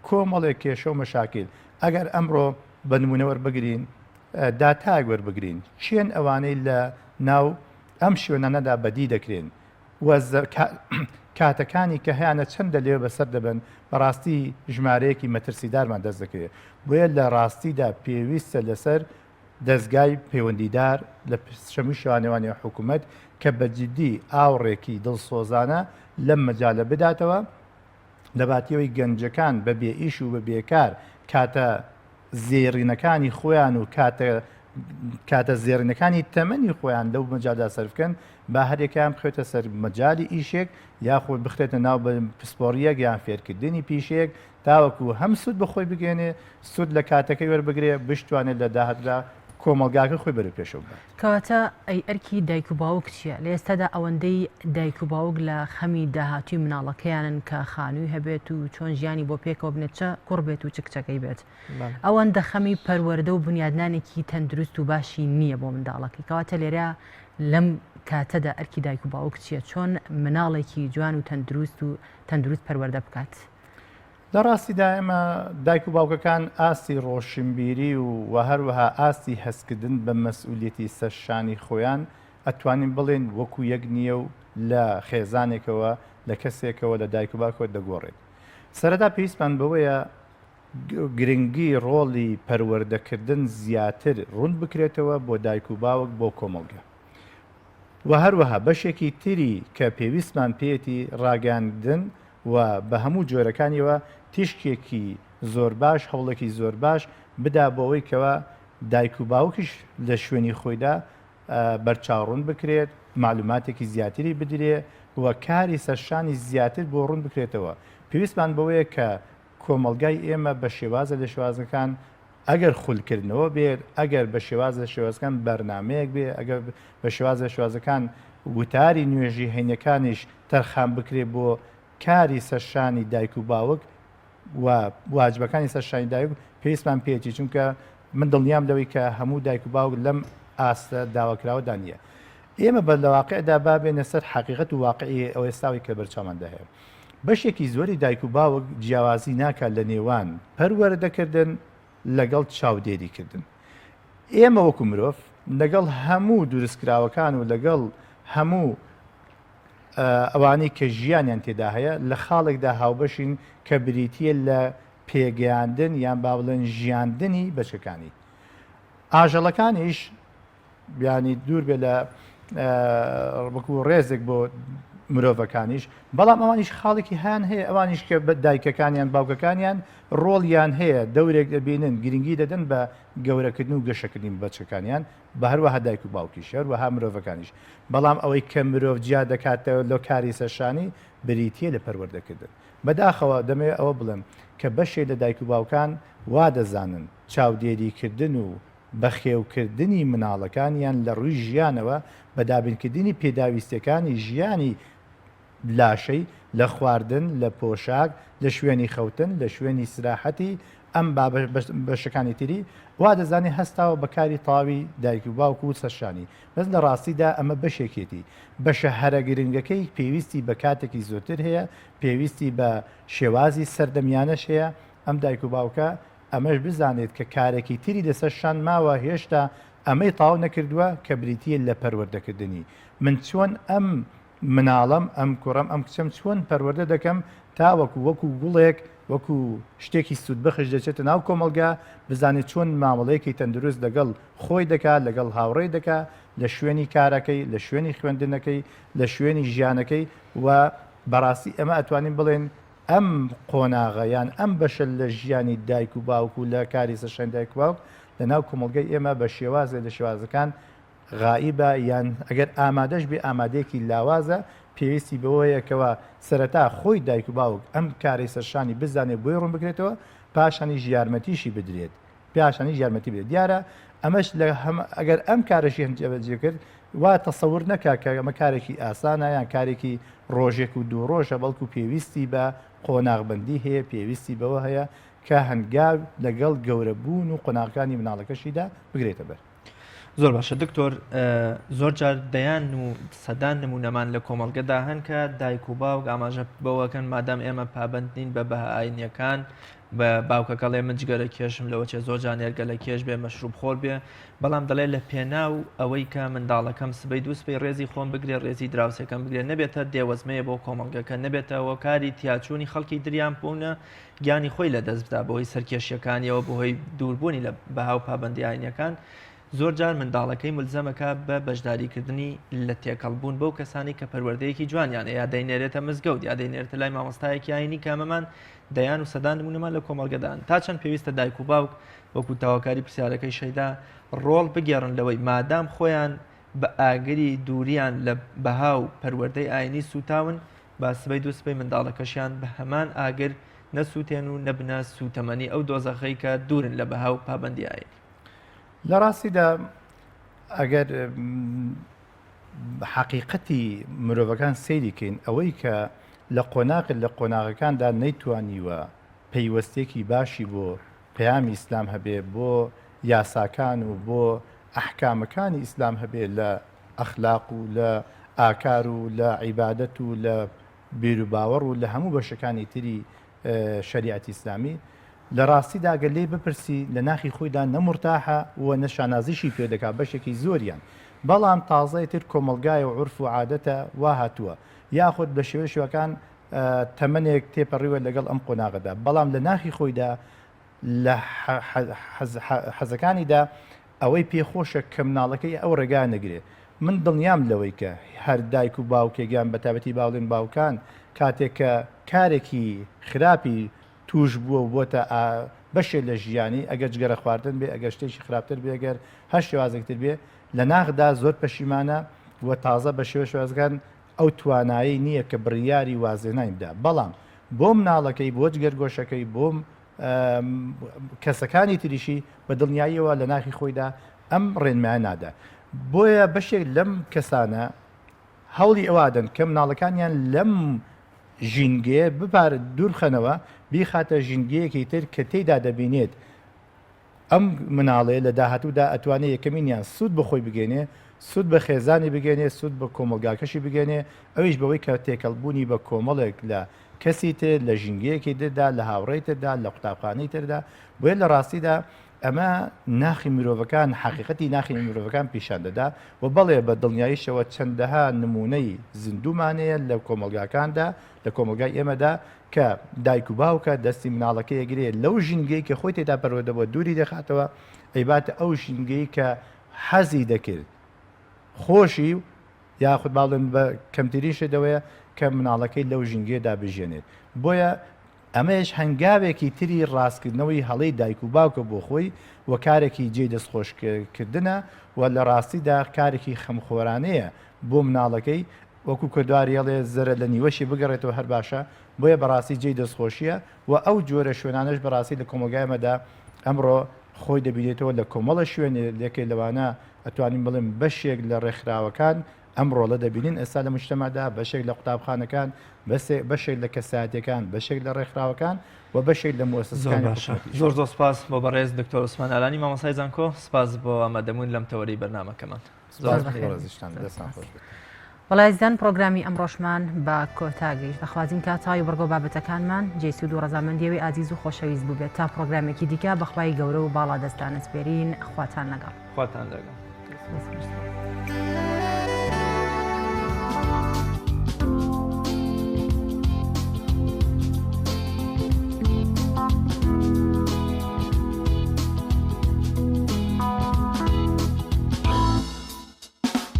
[SPEAKER 11] کۆمەڵێک کێشە و مەشاکیل ئەگەر ئەمڕۆ بە نمونە وەربگرین داتایەک وەربگرین کێن ئەوانەی لە ناو ئەم شوێنانەدا بەدی دەکرێن و کاتەکانی کە هەیانە چەندە لێ بەسەر دەبن بەڕاستی ژمارەیەکی مەترسیدارمان دەست دەکەوێت بۆیە لە ڕاستیدا پێویستە لەسەر دەزگای پەیوەندیدار لە شەمووی شەوانەوانی حکومەت کە بە جدی ئاوڕێکی دڵسۆزانە لەم مەجالە بداتەوە لەباتیەوەی گەنجەکان بە بێ ئیش و بە بێکار کاتە زێڕینەکانی خۆیان و کاتە کاتە زێڕینەکانی تەمەنی خۆیان لەو مەجالدا سەرف بکەن با هەریەکەیان بخرێتە سەر مەجالی ئیشێک یاخود بخرێتە ناو پسپۆڕیەک یان فێرکردنی پیشەیەک تاوەکو هەم سوود بە خۆی بگەێنێ سوود لە کاتەکەی وەربگرێ بشتوانێت لە داهاتودا کۆمەڵگاکە خۆی بەرەو پێشەوە ببات.
[SPEAKER 1] کەواتە ئەی ئەرکی دایک و باوک چییە؟ لە ئێستادا ئەوەندەی دایک و باوک لە خەمی داهاتووی مناڵەکەیانن کە خانووی هەبێت و چۆن ژیانی بۆ پێکەوە بنێت چ کوڕ بێت و چ کچەکەی بێت ئەوەندە خەمی پەروەردە و بنیادنانێکی تەندروست و باشی نییە بۆ منداڵەکەی کەواتە لێرە لەم کاتەدا ئەرکی دایک و باوک چییە چۆن مناڵێکی جوان و تەندروست و تەندروست پەروەردە بکات؟
[SPEAKER 11] لە ڕاستیدا ئێمە دایک و باوکەکان ئاستی ڕۆشنبیری و و هەروەها ئاستی هەستکردن بە مەسئولیەتی سەر شانی خۆیان ئەتوانین بڵێین وەکو یەک نییە و لە خێزانێکەوە لە کەسێکەوە لە دایک و باوکەوە دەگۆڕێت. سەرەتا پێویستمان بەوەیە گرنگی ڕۆڵی پەروەردەکردن زیاتر ڕوون بکرێتەوە بۆ دایک و باوک بۆ کۆمەڵگە. و هەروەها بەشێکی تری کە پێویستمان پێیەتی ڕاگەیاندن و بە هەموو جۆرەکانیەوە تیشکێکی زۆرباش هەوڵێکی زۆرباش بدا بۆ ئەوەی کەوا دایک و باوکیش لە شوێنی خۆیدا بەرچاوڕوون بکرێت مەعلوماتێکی زیاتری بدرێ و کاری سەرشانی زیاتر بۆ ڕوون بکرێتەوە پێویستمان بەوەیە کە کۆمەڵگای ئێمە بە شێوازە لە شێوازەکان ئەگەر خولکردنەوە بێت، ئەگەر بە شێواز لە شێوازەکان بەرنامەیەک بێ، ئەگەر بە شێواز لە شێوازەکان وتاری نوێژی هەینەکانیش تەرخان بکرێ بۆ کاری سەرشانی دایک و باوک و واجبەکانی سەرشانی دایک پێویستمان پێیەتی چونکە من دڵنیام لەوەی کە هەموو دایک و باوک لەم ئاستە داواکراوەدا نییە. ئێمە بە لە واقعدا با بێنە سەر حەقیقەت و واقعی ئەو ئێستاوەی کە بەرچاوماندا هەیە. بەشێکی زۆری دایک و باوک جیاوازی ناکات لە نێوان پەروەردەکردن لەگەڵ چاودێریکردن. ئێمە وەکو مرۆڤ لەگەڵ هەموو دروستکراوەکان و لەگەڵ هەموو ئەوانەی کە ژیانیان تێدا هەیە لە خاڵێکدا هاوبەشین کە بریتییە لە پێگەیاندن یان با بڵێن ژیاندنی بەچکەکانی. ئاژەڵەکانیش بیانی دوور بێ لە وەکو ڕێزێک بۆ مرۆڤەکانیش بەڵام ئەوانیش خاڵێکی هەیان هەیە ئەوانیش کە بە دایکەکانیان باوکەکانیان ڕۆڵیان هەیە دەورێک دەبینن گرنگی دەدەن بە گەورەکردن و گەشەکردنی بەچەکانیان بە هەروەها دایک و باوکیش هەروەها مرۆڤەکانیش بەڵام ئەوەی کە مرۆڤ جیا دەکاتەوە لە کاری سەرشانی بریتە لە پەروەردەکردن بەداخەوە دەمەوێت ئەوە بڵێم کە بەشێک لە دایک و باوکان وا دەزانن چاودێریکردن و بەخێوکردنی مناڵەکانیان لە ڕووی ژیانەوە بە دابینکردنی پێداویستیەکانی ژیانی لاشەی لە خواردن، لە پۆشاک، لە شوێنی خەوتن، لە شوێنی سراحەتی. ئەم بەشەکانی تری وا دەزانێ هەستاوە بە کاری تەواوی دایک و باوک و سەرشانی بەس لە ڕاستیدا ئەمە بەشێکێتی بەشە هەرە گرنگەکەی پێویستی بە کاتێکی زۆرتر هەیە پێویستی بە شێوازی سەردەمیانەش هەیە ئەم دایک و باوکە ئەمەش بزانێت کە کارێکی تری لەسەر شان ماوە هێشتا ئەمەی تەواو نەکردووە کە بریتییە لە پەروەردەکردنی من چۆن ئەم مناڵم ئەم کوڕەم ئەم کچەم چۆن پەروەردە دەکەم تاوەکو وەکو گوڵێک وەکو شتێکی سوودبەخش دەچێتە ناو کۆمەڵگا بزانێت چۆن مامەڵەیەکی تەندروست لەگەڵ خۆی دەکات لەگەڵ هاوڕێی دەکات لە شوێنی کارەکەی لە شوێنی خوێندنەکەی لە شوێنی ژیانەکەی و بەڕاستی ئەمە ئەتوانین بڵێن ئەم قۆناغە یان ئەم بەشە لە ژیانی دایک و باوک و لە کاری سەرشانی دایک و باوک لە ناو کۆمەڵگەی ئێمە بە شێوازێ لە شێوازەکان غائیبە یان ئەگەر ئامادەش بێ ئامادەیەکی لاوازە پێویستی بەوەیە کەوا سەرەتا خۆی دایک و باوک ئەم کارەی سەرشانی بزانێ بۆی ڕوون بکرێتەوە پاشانیش یارمەتیشی بدرێت پاشانیش یارمەتی بدرێت دیارە ئەمەش لە هەم ئەگەر ئەم کارەشی هەم جێبەجێ کرد وا تەسەور نەکا کە ئەمە کارێکی ئاسانە یان کارێکی ڕۆژێک و دوو ڕۆژە بەڵکو پێویستی بە قۆناغبەندی هەیە پێویستی بەوە هەیە کە هەنگاو لەگەڵ گەورەبوون و قۆناغەکانی مناڵەکەشیدا بگرێتە بەر.
[SPEAKER 2] زۆر باشە دکتۆر زۆر جار دەیان و سەدان نمونەمان لە کۆمەڵگەدا هەن کە دایک و باوک ئاماژە بەوەکەن مادام ئێمە پابند نین بە بەها ئاینیەکان بە باوکەکەڵێ من جگەرە کێشم لەوە چێ زۆر جار نێرگەلە کێش بێ مەشروب خۆر بێ بەڵام دەڵێ لە پێناو ئەوەی کە منداڵەکەم سبەی دوو سبەی ڕێزی خۆم بگرێ ڕێزی دراوسێکەم بگرێ نەبێتە دێوەزمەیە بۆ کۆمەڵگەکە نەبێتە هۆکاری تیاچوونی خەڵکی دریان بوونە گیانی خۆی لەدەست بدا بەهۆی سەرکێشیەکانیەوە بەهۆی دووربوونی لە بەها و پابەندی ئاینیەکان زۆر جار منداڵەکەی ملزەمەکە بە بەشداریکردنی لە تێکەڵبوون بەو کەسانی کە پەروەردەیەکی جوانیان یا دەینێرێتە مزگەوت یا دەینێرێتە لای مامۆستایەکی ئاینی کە ئەمەمان دەیان و سەدان نمونەمان لە کۆمەڵگەدان تا چەند پێویستە دایک و باوک وەکو تاواکاری پرسیارەکەی شەیدا ڕۆڵ بگێڕن لەوەی مادام خۆیان بە ئاگری دووریان لە بەها و پەروەردەی ئاینی سووتاون با سبەی دووسبەی منداڵەکەشیان بە هەمان ئاگر نەسووتێن و نەبنە سووتەمەنی ئەو دۆزەخەی کە دوورن لە بەها و پابەندی ئاینی.
[SPEAKER 11] لە ڕاستیدا ئەگەر حەقیقەتی مرۆڤەکان سەیری کەین ئەوەی کە لە قۆناغ لە قۆناغەکاندا نەیتوانیوە پەیوەستێکی باشی بۆ پەیامی ئیسلام هەبێ بۆ یاساکان و بۆ ئەحکامەکانی ئیسلام هەبێ لە ئەخلاق و لە ئاکار و لە عیبادەت و لە بیروباوەڕ و لە هەموو بەشەکانی تری شەریعەتی ئیسلامی لە ڕاستیدا گەر لێی بپرسی لە ناخی خۆیدا نە مورتاحە و نە شانازیشی پێ دەکا بەشێکی زۆریان بەڵام تازە تر کۆمەڵگایە و عورف و عادەتە وا هاتووە یاخود بە شێوە شێوەکان تەمەنێک تێپەڕیوە لەگەڵ ئەم قۆناغەدا بەڵام لە ناخی خۆیدا لە حەزەکانیدا ئەوەی پێ خۆشە کە مناڵەکەی ئەو ڕێگا نەگرێ من دڵنیام لەوەی کە هەر دایک و باوکێک یان بە تایبەتی با بڵێین باوکان کاتێک کە کارێکی خراپی توش بووە و بۆتە بەشێ لە ژیانی ئەگەر جگەرە خواردن بێ ئەگەر شتێکی خراپتر بێ ئەگەر هەر شێوازێک تر بێ لە ناخدا زۆر پەشیمانە و تازە بە شێوە شێوازەکان ئەو توانایەی نییە کە بڕیاری وازهێنانی بدا بەڵام بۆ مناڵەکەی بۆ جگەرگۆشەکەی بۆ کەسەکانی تریشی بە دڵنیاییەوە لە ناخی خۆیدا ئەم ڕێنمایە نادا بۆیە بەشێک لەم کەسانە هەوڵی ئەوادەن کە مناڵەکانیان لەم ژینگەیە بپار دوورخەنەوە بیخاتە ژینگەیەکی تر کە تێیدا دەبینێت ئەم مناڵەیە لە داهاتوودا ئەتوانێ یەکەمینیان سوود بە خۆی بگەینێ، سوود بە خێزانی بگەینێ، سوود بە کۆمەڵگاکەشی بگەینێ، ئەویش بەوەی کە تێکەڵبوونی بە کۆمەڵێک لە کەسی تر، لە ژینگەیەکی تردا، لە هاوڕێی تردا، لە قوتابخانەی تردا، بۆیە لە ڕاستیدا ئەمە ناخی مرۆڤەکان، حەقیقەتی ناخی مرۆڤەکان پیشان دەدا و بەڵێ بە دڵنیاییشەوە چەندەها نموونەی زیندوومان هەیە لە کۆمەڵگاکاندا، لە کۆمەڵگای ئێمەدا کە دایک و باوکە دەستی مناڵەکەی ئەگرێ لەو ژینگەی کە خۆی تێدا پەروەردە بووە دووری دەخاتەوە ئەیباتە ئەو ژینگەی کە حەزی دەکرد خۆشی و یاخود با بڵێن بە کەمترین شت ئەوەیە کە مناڵەکەی لەو ژینگەیەدا بژێنێت بۆیە ئەمەش هەنگاوێکی تری ڕاستکردنەوەی هەڵەی دایک و باوکە بۆ خۆی و کارێکی جێی دەستخۆشکردنە و لە ڕاستیدا کارێکی خەمخۆرانەیە بۆ مناڵەکەی وەکو کردواری ئەڵێ زەرە لە نیوەشی بگەڕێتەوە هەر باشە، بۆیە بەڕاستی جێی دەستخۆشیە و ئەو جۆرە شوێنانەش بەڕاستی لە کۆمەڵگای ئێمەدا ئەمڕۆ خۆی دەبینێتەوە لە کۆمەڵە شوێنێ لێکێ لەوانە ئەتوانین بڵێم بەشێک لە ڕێکخراوەکان. ئەم ڕۆڵە دەبینین ئێستا لە مجتەمەدا بەشێک لە قوتابخانەکان، بەشێک لە کەسایەتیەکان، بەشێک لە ڕێکخراوەکان و بەشێک لە
[SPEAKER 2] زۆر
[SPEAKER 11] موەسەسەکانی
[SPEAKER 2] باشە
[SPEAKER 11] حکومەتیش.
[SPEAKER 2] زۆر زۆر سپاس بۆ بەڕێز دکتۆر عوسمان ئالانی مامۆستای زانکۆ سپاس بۆ ئامادەبوون لەم تەوەرەی بەرنامەکەمان زۆر
[SPEAKER 11] سپاس بۆ
[SPEAKER 2] بەخێر
[SPEAKER 11] بەڕێزیشتان دەستان خۆش بێت.
[SPEAKER 1] بەڵێ ئازیزان پڕۆگرامی ئەمڕۆشمان بە کۆتا گەیشت دەخوازین کە تەواوی بڕگە و بابەتەکانمان جێی سوود و ڕەزامەندی ئێوەی ئازیز و خۆشەویست بووبێت تا پڕۆگرامێکی دیکە بەخوای گەورە و باڵا دەستتان ئەسپێرین خواتان لەگەڵ.
[SPEAKER 2] خواتان لەگەڵ.
[SPEAKER 1] دەست خۆش.